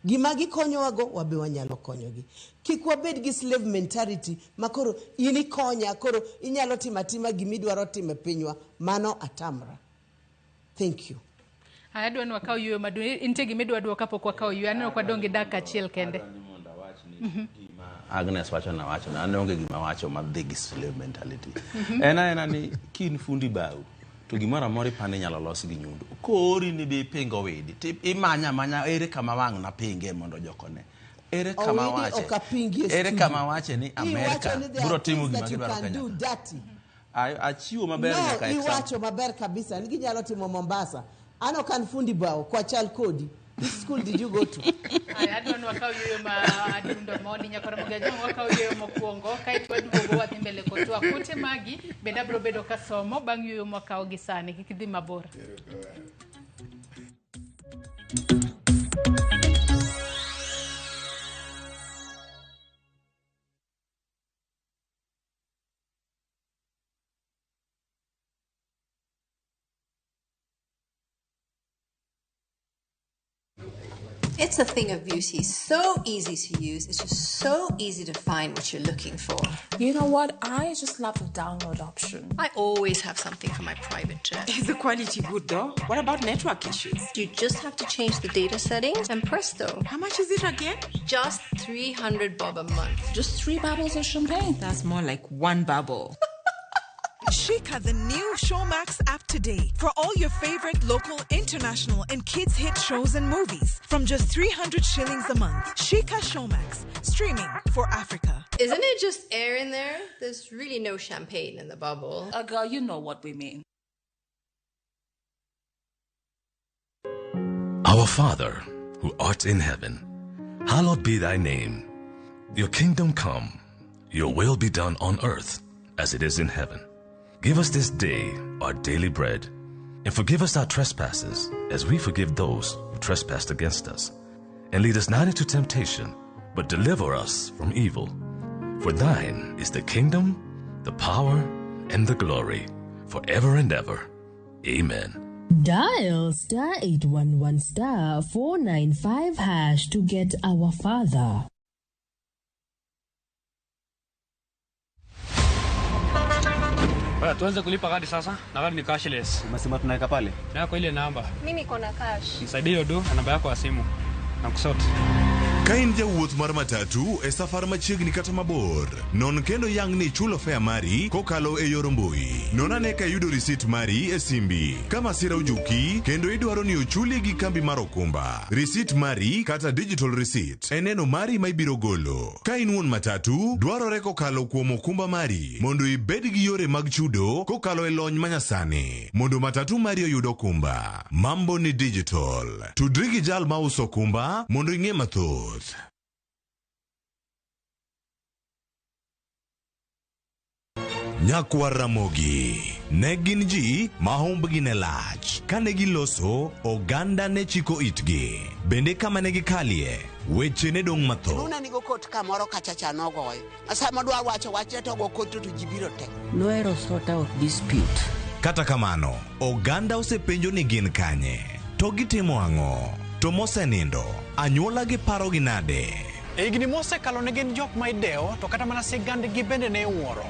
Gima gikonyowago, wabe wanyalo konyogi. Kik wabed gi slave mentality makoro in ikonya, koro inyalo timo atima gimidwaro timo e pinywa. Mano atamra. Thank you. Aya, adwa ni wakaw yueyo maduong'. Nitie gima idwa duoko kapok wakawo yueyo. Aneno ka wadong' gi dakika achiel kende. Agnes wacho na wacho na an onge gima wacho madhi gi slave mentality. En aena ni kin fundi bao to gimoro amora ipani inyalo los gi nyundo. Koori ni bi iping Owidi ti imanya amanya ere kama wang' napinge mondo jokone. Ere kama Owidi wache. ok apingi e Ere studio. kama wache ni Iwacho Amerika ni there biro are timo things gima that you gidwaro can Kenya. do dirty. Achiwo maber No, nyaka example. iwacho maber kabisa. Ni ginyalo timo Mombasa. An ok an fundi bao, kwa chal kodi. Which school did you go to? Aya, adwa ni wakaw yueyo ma adundo mondi nyakora Mogajong, wakaw yueyo mokwongo kaeto waduogo wadhi mbele kod twak. Ote magi bende abiro bedo kasomo bang' yueyo mwakawo gi sani. Kik idhi mabor. It's a thing of beauty, so easy to use. It's just so easy to find what you're looking for. You know what? I just love the download option. I always have something for my private jet. Is the quality good though? What about network issues? You just have to change the data settings and presto. How much is it again? Just 300 bob a month. Just 3 bubbles of champagne. That's more like 1 bubble. Shika the new Showmax app today for all your favorite local, international, and kids hit shows and movies from just 300 shillings a month. Shika Showmax, streaming for Africa. Isn't it just air in there? There's really no champagne in the bubble. Girl, you know what we mean. Our Father, who art in heaven, hallowed be thy name. Your kingdom come, your will be done on earth as it is in heaven. Give us this day our daily bread, and forgive us our trespasses as we forgive those who trespass against us. And lead us not into temptation, but deliver us from evil. For thine is the kingdom, the power, and the glory, forever and ever. Amen. Dial star 811 star 495 hash to get our Father. Bwana, tuanze kulipa kadi sasa. Na kadi ni cashless. Umesema tunaweka pale? Na kwa ile namba. Mimi niko na cash. Nisaidie hiyo do na namba yako ya simu. Na kusort. Ka in jawuoth mar matatu e safar machiegni kata mabor, non kendo yang ni ichulo fare mari kokalo e yor mbui. Non ane ka iyudo risit mari e simbi. Ka masira ojuki kendo idwaro ni ochuli gi kambi mar okumba, risit mari kata digital receipt e neno mari ma ibiro golo. Ka in wuon matatu, dwarore kokalo kuom okumba mari mondo ibed gi yore mag chudo kokalo e lony manyasani mondo matatu mari oyud okumba. Mambo ni digital. Tudri gi jal mauso okumba mondo ing'e mathoth. Nyakwar Ramogi ne gin ji ma humbgi ne lach. Kane giloso, oganda ne chiko itgi. Bende kama ne gikalie, weche ne dong' mathoth. Luna nigo kot kamoro kacha cha nogoyo. Sama dwa wacho wachne to go kot to ji biro te. Nohero sort out dispute. Kata kamano, oganda osepenjo ni gin kanye, to gitimo ang'o, to mosenindo, anyuola gi parogi nade? E higni mosekalo ne gin jok ma idewo to kata mana sigandgi bende ne iwuoro.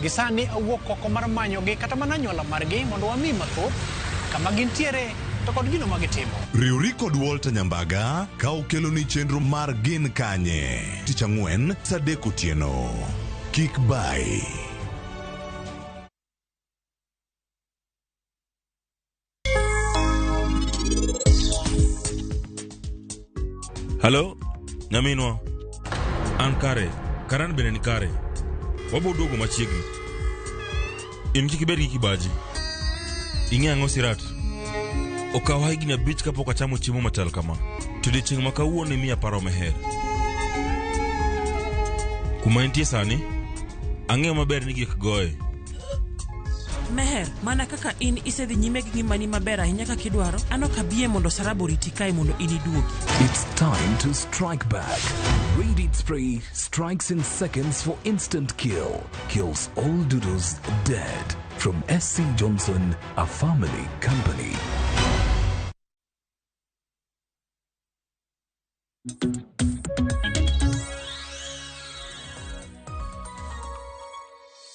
Gisani awuok oko mar manyogi kata mana anyuola margi mondo wami mathoth kama gintiere to kod gino ma gitimo. Riwri kod Walter Nyambaga ka okeloni chenro mar Gin Kanye tich ang'wen saa 3 otieno. Kik bai. Halo, nyaminwa. An kare, Karan bende ni kare. Wabo duogo machiegni. In kik ibed gi kibaji. Ing'e ang'o Sirat? Okawa higni 5 kapok achamo chiemo machal kama. To odiechieng' ma kawuono imiya paro meher. Kuma entie sani, ang'eyo maber ni gik goye. Meher, mana kaka in isedhi nyime gi ngimani maber ahinya kaka idwaro, an ok abiyie mondo Sarab oriti kae mondo in iduogi. It's time to strike back. Raid Spray strikes in seconds for instant kill. Kills all doodles dead. From SC Johnson, a family company.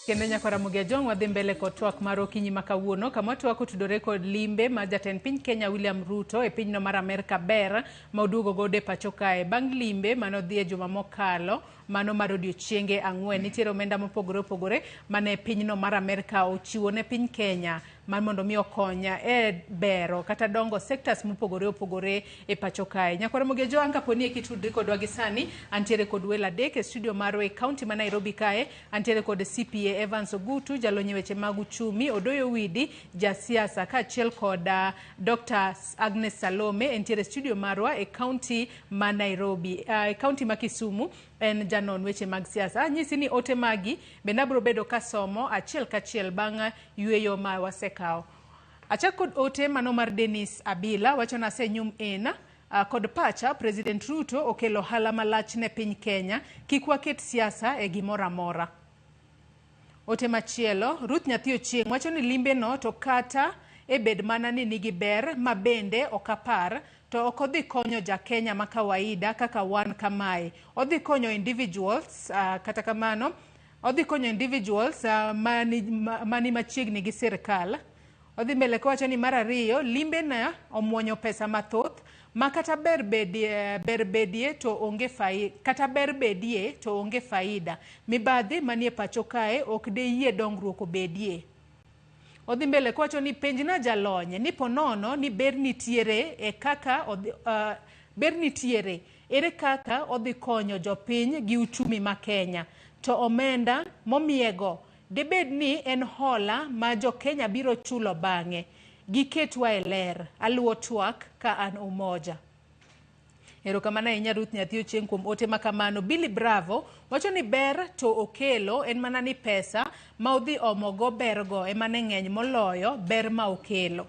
Kendo nyakwar Ramogi Ajwang' wadhi mbele kod twak mar okinyi ma kawuono kama twak otudore kod limbe ma jatend piny Kenya William Ruto e pinyno mar Amerka ber ma oduogo godo e pacho kae. Bang' limbe manodhi e juma mokalo mano mar odiochienge 4, nitiere omenda mopogore opogore mane pinyno mar Amerka ochiwo ne piny Kenya mar mondo mi okonya e bero kata dongo sectors mopogore opogore e pacho kae. Nyakwar Ramogi Ajwang' kaponi eki tudri kodwa gi sani, antiere kod welo 3 e studio marwa e county ma Nairobi kae. Antiere kod CPA Evans Ogutu, jalony e weche mag uchumi, Odoyo Widi, jasiasa, kaachiel kod Dr. Agnes Salome entiere studio marwa e county ma Nairobi. E county ma Kisumu en janon weche mag siasa. Anyisi ni ote magi bende abiro bedo kasomo achiel kachiel bang' yweyo ma wasekawo. Achak kod ote mano mar Dennis Abila wacho na asenyum en kod pacha President Ruto okelo ohala malach ne piny Kenya, kik waket siasa e gimoro amora. Ote machielo, Ruth Nyathi Ochieng' wacho ni limbe no to kata e bed mana ni nigi ber ma bende ok apar to ok odhi konyo ja Kenya ma kawaida kaka wan kamae. Odhi konyo individuals, kata kamano odhi konyo individuals mani machiegni gi sirkal. Odhi mbele kowacho ni mar ariyo, limbe na omuonyo pesa mathoth ma kata ber bedie to onge faida, kata ber bedie to onge faida. Mibadhi manie pacho kae ok deyie dongruok obedie. Odhi mbele kowacho ni penjna jalony ni ponono ni ber nitiere e kaka ber nitiere ere kaka odhi konyo jopiny gi uchumi ma Kenya to omenda momiego debed ni en hola ma jo Kenya biro chulo bang'e. Giketwa e ler. Aluwo twak ka an Umoja. Erokamano ahinya Ruth Nyathi Ochieng' kuom ote ma kamano. Billy Bravo wacho ni ber to okelo en mana ni pesa ma odhi omogo bergo ema ne ng'eny moloyo ber ma okelo.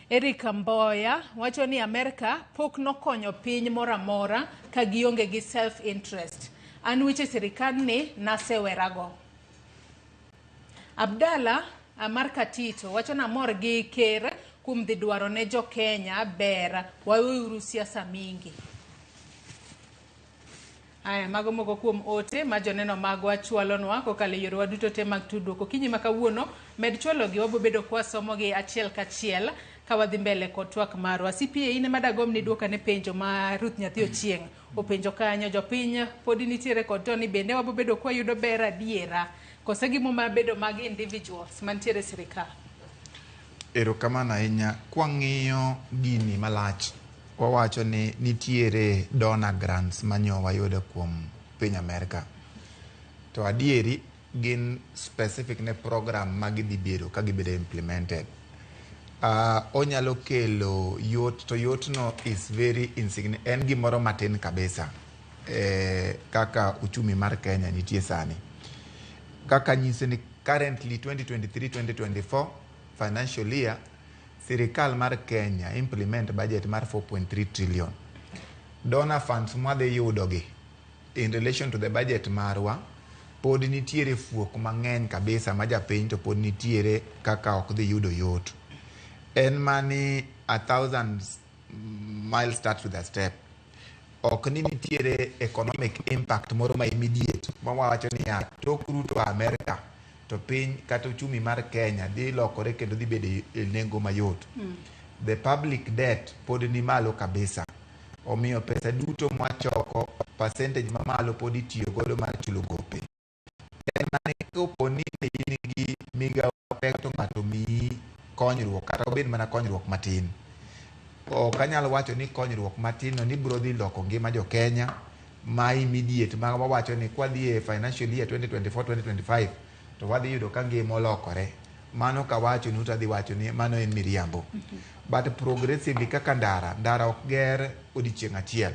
Eric Mboya wacho ni Amerka pok nokonyo piny moro amora ka gionge gi self interest. An weche sirikal ni nasewerago. Abdalla mar Katito wacho ni amor gi ker kuom dhi dwaro ne jo Kenya ber, waweuru siasa mingi. Aya, mago moko kuom ote ma joneno magwa chwalonwa kokalo e yorewa duto te mag tudruok. Okinyi ma kawuono med chwalogi, wabobedo kwasomogi achiel kachiel ka wadhi mbele kod twak marwa. CPA in ema dagomb ni duok ane penjo ma Ruth Nyathi Ochieng' openjo kanyo. Jopiny podi nitiere kod to ni bende wabobedo kwayudo ber adiera kose gimo mabedo mag individuals mantiere e sirikal. Erokamano ahinya. Kwang'iyo gini malach, wawacho ni nitiere donor grants manyo wayudo kuom piny Amerka. To adieri gin specific ne program ma gidhi bedo ka gibedo implemented. Onyalo kelo yot to yot no is very insignificant, en gimoro matin kabisa kaka uchumi mar Kenya nitie sani. Kaka nyise ni currently 2023-2024 financial year, sirikal mar Kenya implement budget mar 4.3 trillion. Donor funds mwadhi yudo gi in relation to the budget marwa pod nitiere fuok mang'eny kabisa ma japiny to pod nitiere kaka ok dhi yudo yot. En mani 1,000 miles starts with a step. Ok ni nitiere economic impact moro ma immediate ma wawacho niya tok Ruto Amerika to piny kata uchumi mar Kenya dhi lokore kendo dhi bedo e nengo mayot. The public debt pod ni malo kabisa. Omiyo pesa duto mwachoko percentage mamalo pod itiyo godo mar chulo gope. En mana kopo ni in gi migawo mapek to ng'ato miyi konyruok kata obed mana konyruok matin. Ok anyal wacho ni konyruok matin no ni biro dhi loko ngima jo Kenya ma immediate ma wawacho ni kwadhi e financial year 2024-2025 to wadhi yudo ka ngima olokore. Mano kawacho nu tadhi wacho ni mano en miriambo. But progressively kaka ndara, ndara ok ger odiochieng' achiel.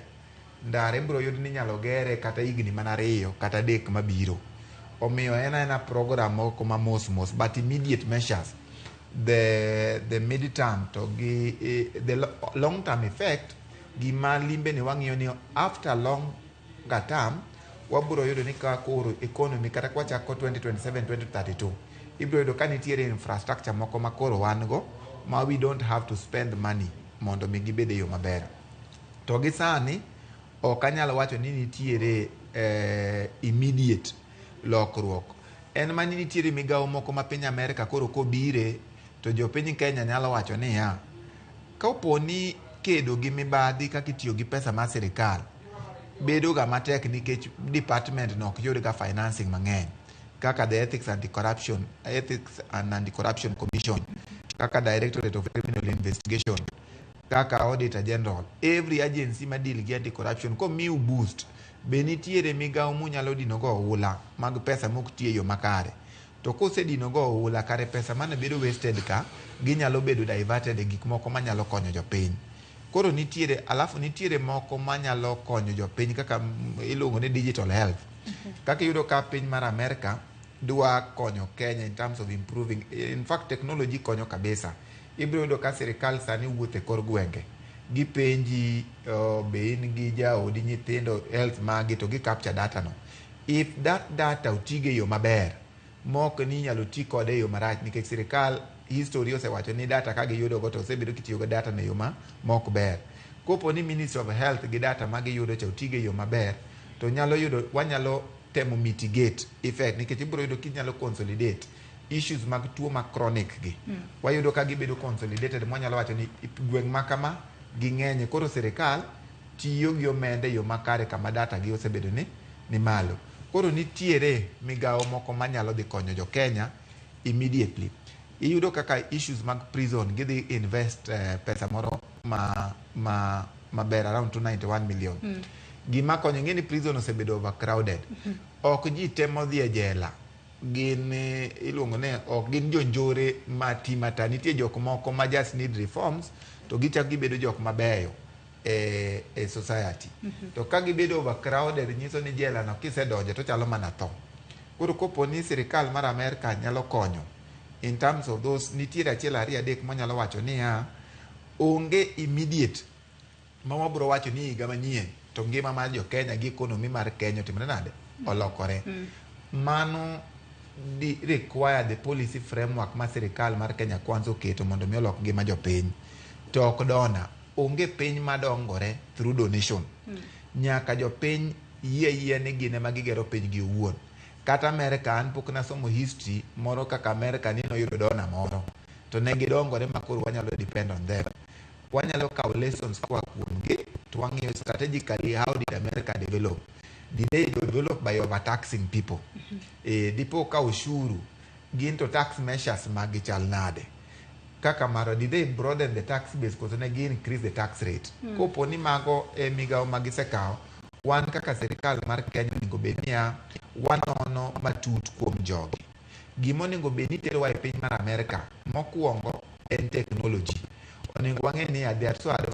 Ndara ibiro yud ni inyalo gere kata higni mana 2 kata 3 mabiro. Omiyo en aena program moko ma mos mos but immediate measures the mid term to gi the long term effect gima limbe ni wang'iyo ni after longer term wabiro yudo ni ka koro economy kata kwachako 2027 2032 ibiro yudo ka nitiere infrastructure moko ma koro wan go ma we don't have to spend money mondo mi gibed e yo maber. To gi sani ok anyal wacho ni nitiere immediate lokruok. En mani nitiere migawo moko ma piny Amerka koro kobire to jopiny Kenya nyalo wacho niya kapo ni kedo gi mibadhi kaka itiyo gi pesa mar sirikal bedo ga matek nikech department no ok yud ga financing mang'eny kaka the Ethics and Anti-Corruption Commission, kaka Directorate of Criminal Investigation, kaka Auditor General, every agency ma deal gi anti-corruption komiu boost be nitiere migawo munyalo dino go oula mag pesa mok tiyo e yo makare. To kosedino go oula kare pesa mane bedo wasted ka ginyalo bedo diverted e gik moko manyalo konyo jopiny. Koro nitiere alafu nitiere moko manyalo konyo jopiny kaka iluongo ni digital health. Kaka iyudo ka piny mar Amerka dwa konyo Kenya in terms of improving, in fact technology konyo kabisa. Ibiro yudo ka sirikal sani wuotho e kor gwenge gipenji be in gi jaodi, nyithindo, health magi to gi capture data no. If that data otigo e yo maber mok ni inyalo ti kode e yo marach nikech sirikal history osewacho ni data ka giyudo go to osebedo kitiyo gi data no e yo ma mok ber. Kopo ni Ministry of Health gi data ma giyudo cha otigo e yo maber, to nyalo yudo wanyalo temo mitigate effect nikech ibiro yudo kinyalo consolidate issues mag tuo ma chronic gi. Wayudo ka gibedo consolidated mwanyalo wacho ni gweng' ma kama ging'enye koro sirikal tiyo gi omenda e yo makare kama data gi osebedo ni malo. Koro nitiere migawo moko manyalo dhi konyo jo Kenya immediately. Iyudo kaka issues mag prison gidhi invest pesa moro ma maber around 291 million. Gima konyo ing'e ni prison osebedo overcrowded. Ok ji temo dhi e jela gin iluongo ni ok gin jonjore mati mata nitie jok moko ma just need reforms to gichak gibedo jok mabeyo e society. To ka gibedo overcrowded nyiso ni jela no kisedonje to chalo mana tho. Koro kopo ni sirikal mar Amerka nyalo konyo in terms of those nitiere achiel ariyo adek manyalo wacho niya onge immediate ma wabro wacho ni higa manyien to ngima mar jo Kenya gi economy mar Kenya otimre nade olokore. Mano di require the policy framework ma sirikal mar Kenya Kwanza oketo mondo mi olok ngima jopiny. To ok dona, onge piny madongore through donation. Nyaka jopiny yie ni gin ema gigero piny gi owuon. Kata Amerika an pok nasomo history moro kaka Amerika ni noyudo dona moro to ne gidongore ma koro wanyalo depend on them. Wanyalo kawo lessons koa kuomgi to wang'iyo strategically how did America develop. Did they develop by overtaxing people? Dipo ka ushuru gin to tax measures magi chal nade? Kaka maro did they broaden the tax base koso ne gi increase the tax rate? Kopo ni mago e migawo ma gisekawo, wan kaka sirikal mar Kenya onego bed niya wanono matut kuom jogi. Gima onego bed ni terowa e piny mar Amerika mokwongo en technology. Onego wang'e niya they are so advanced.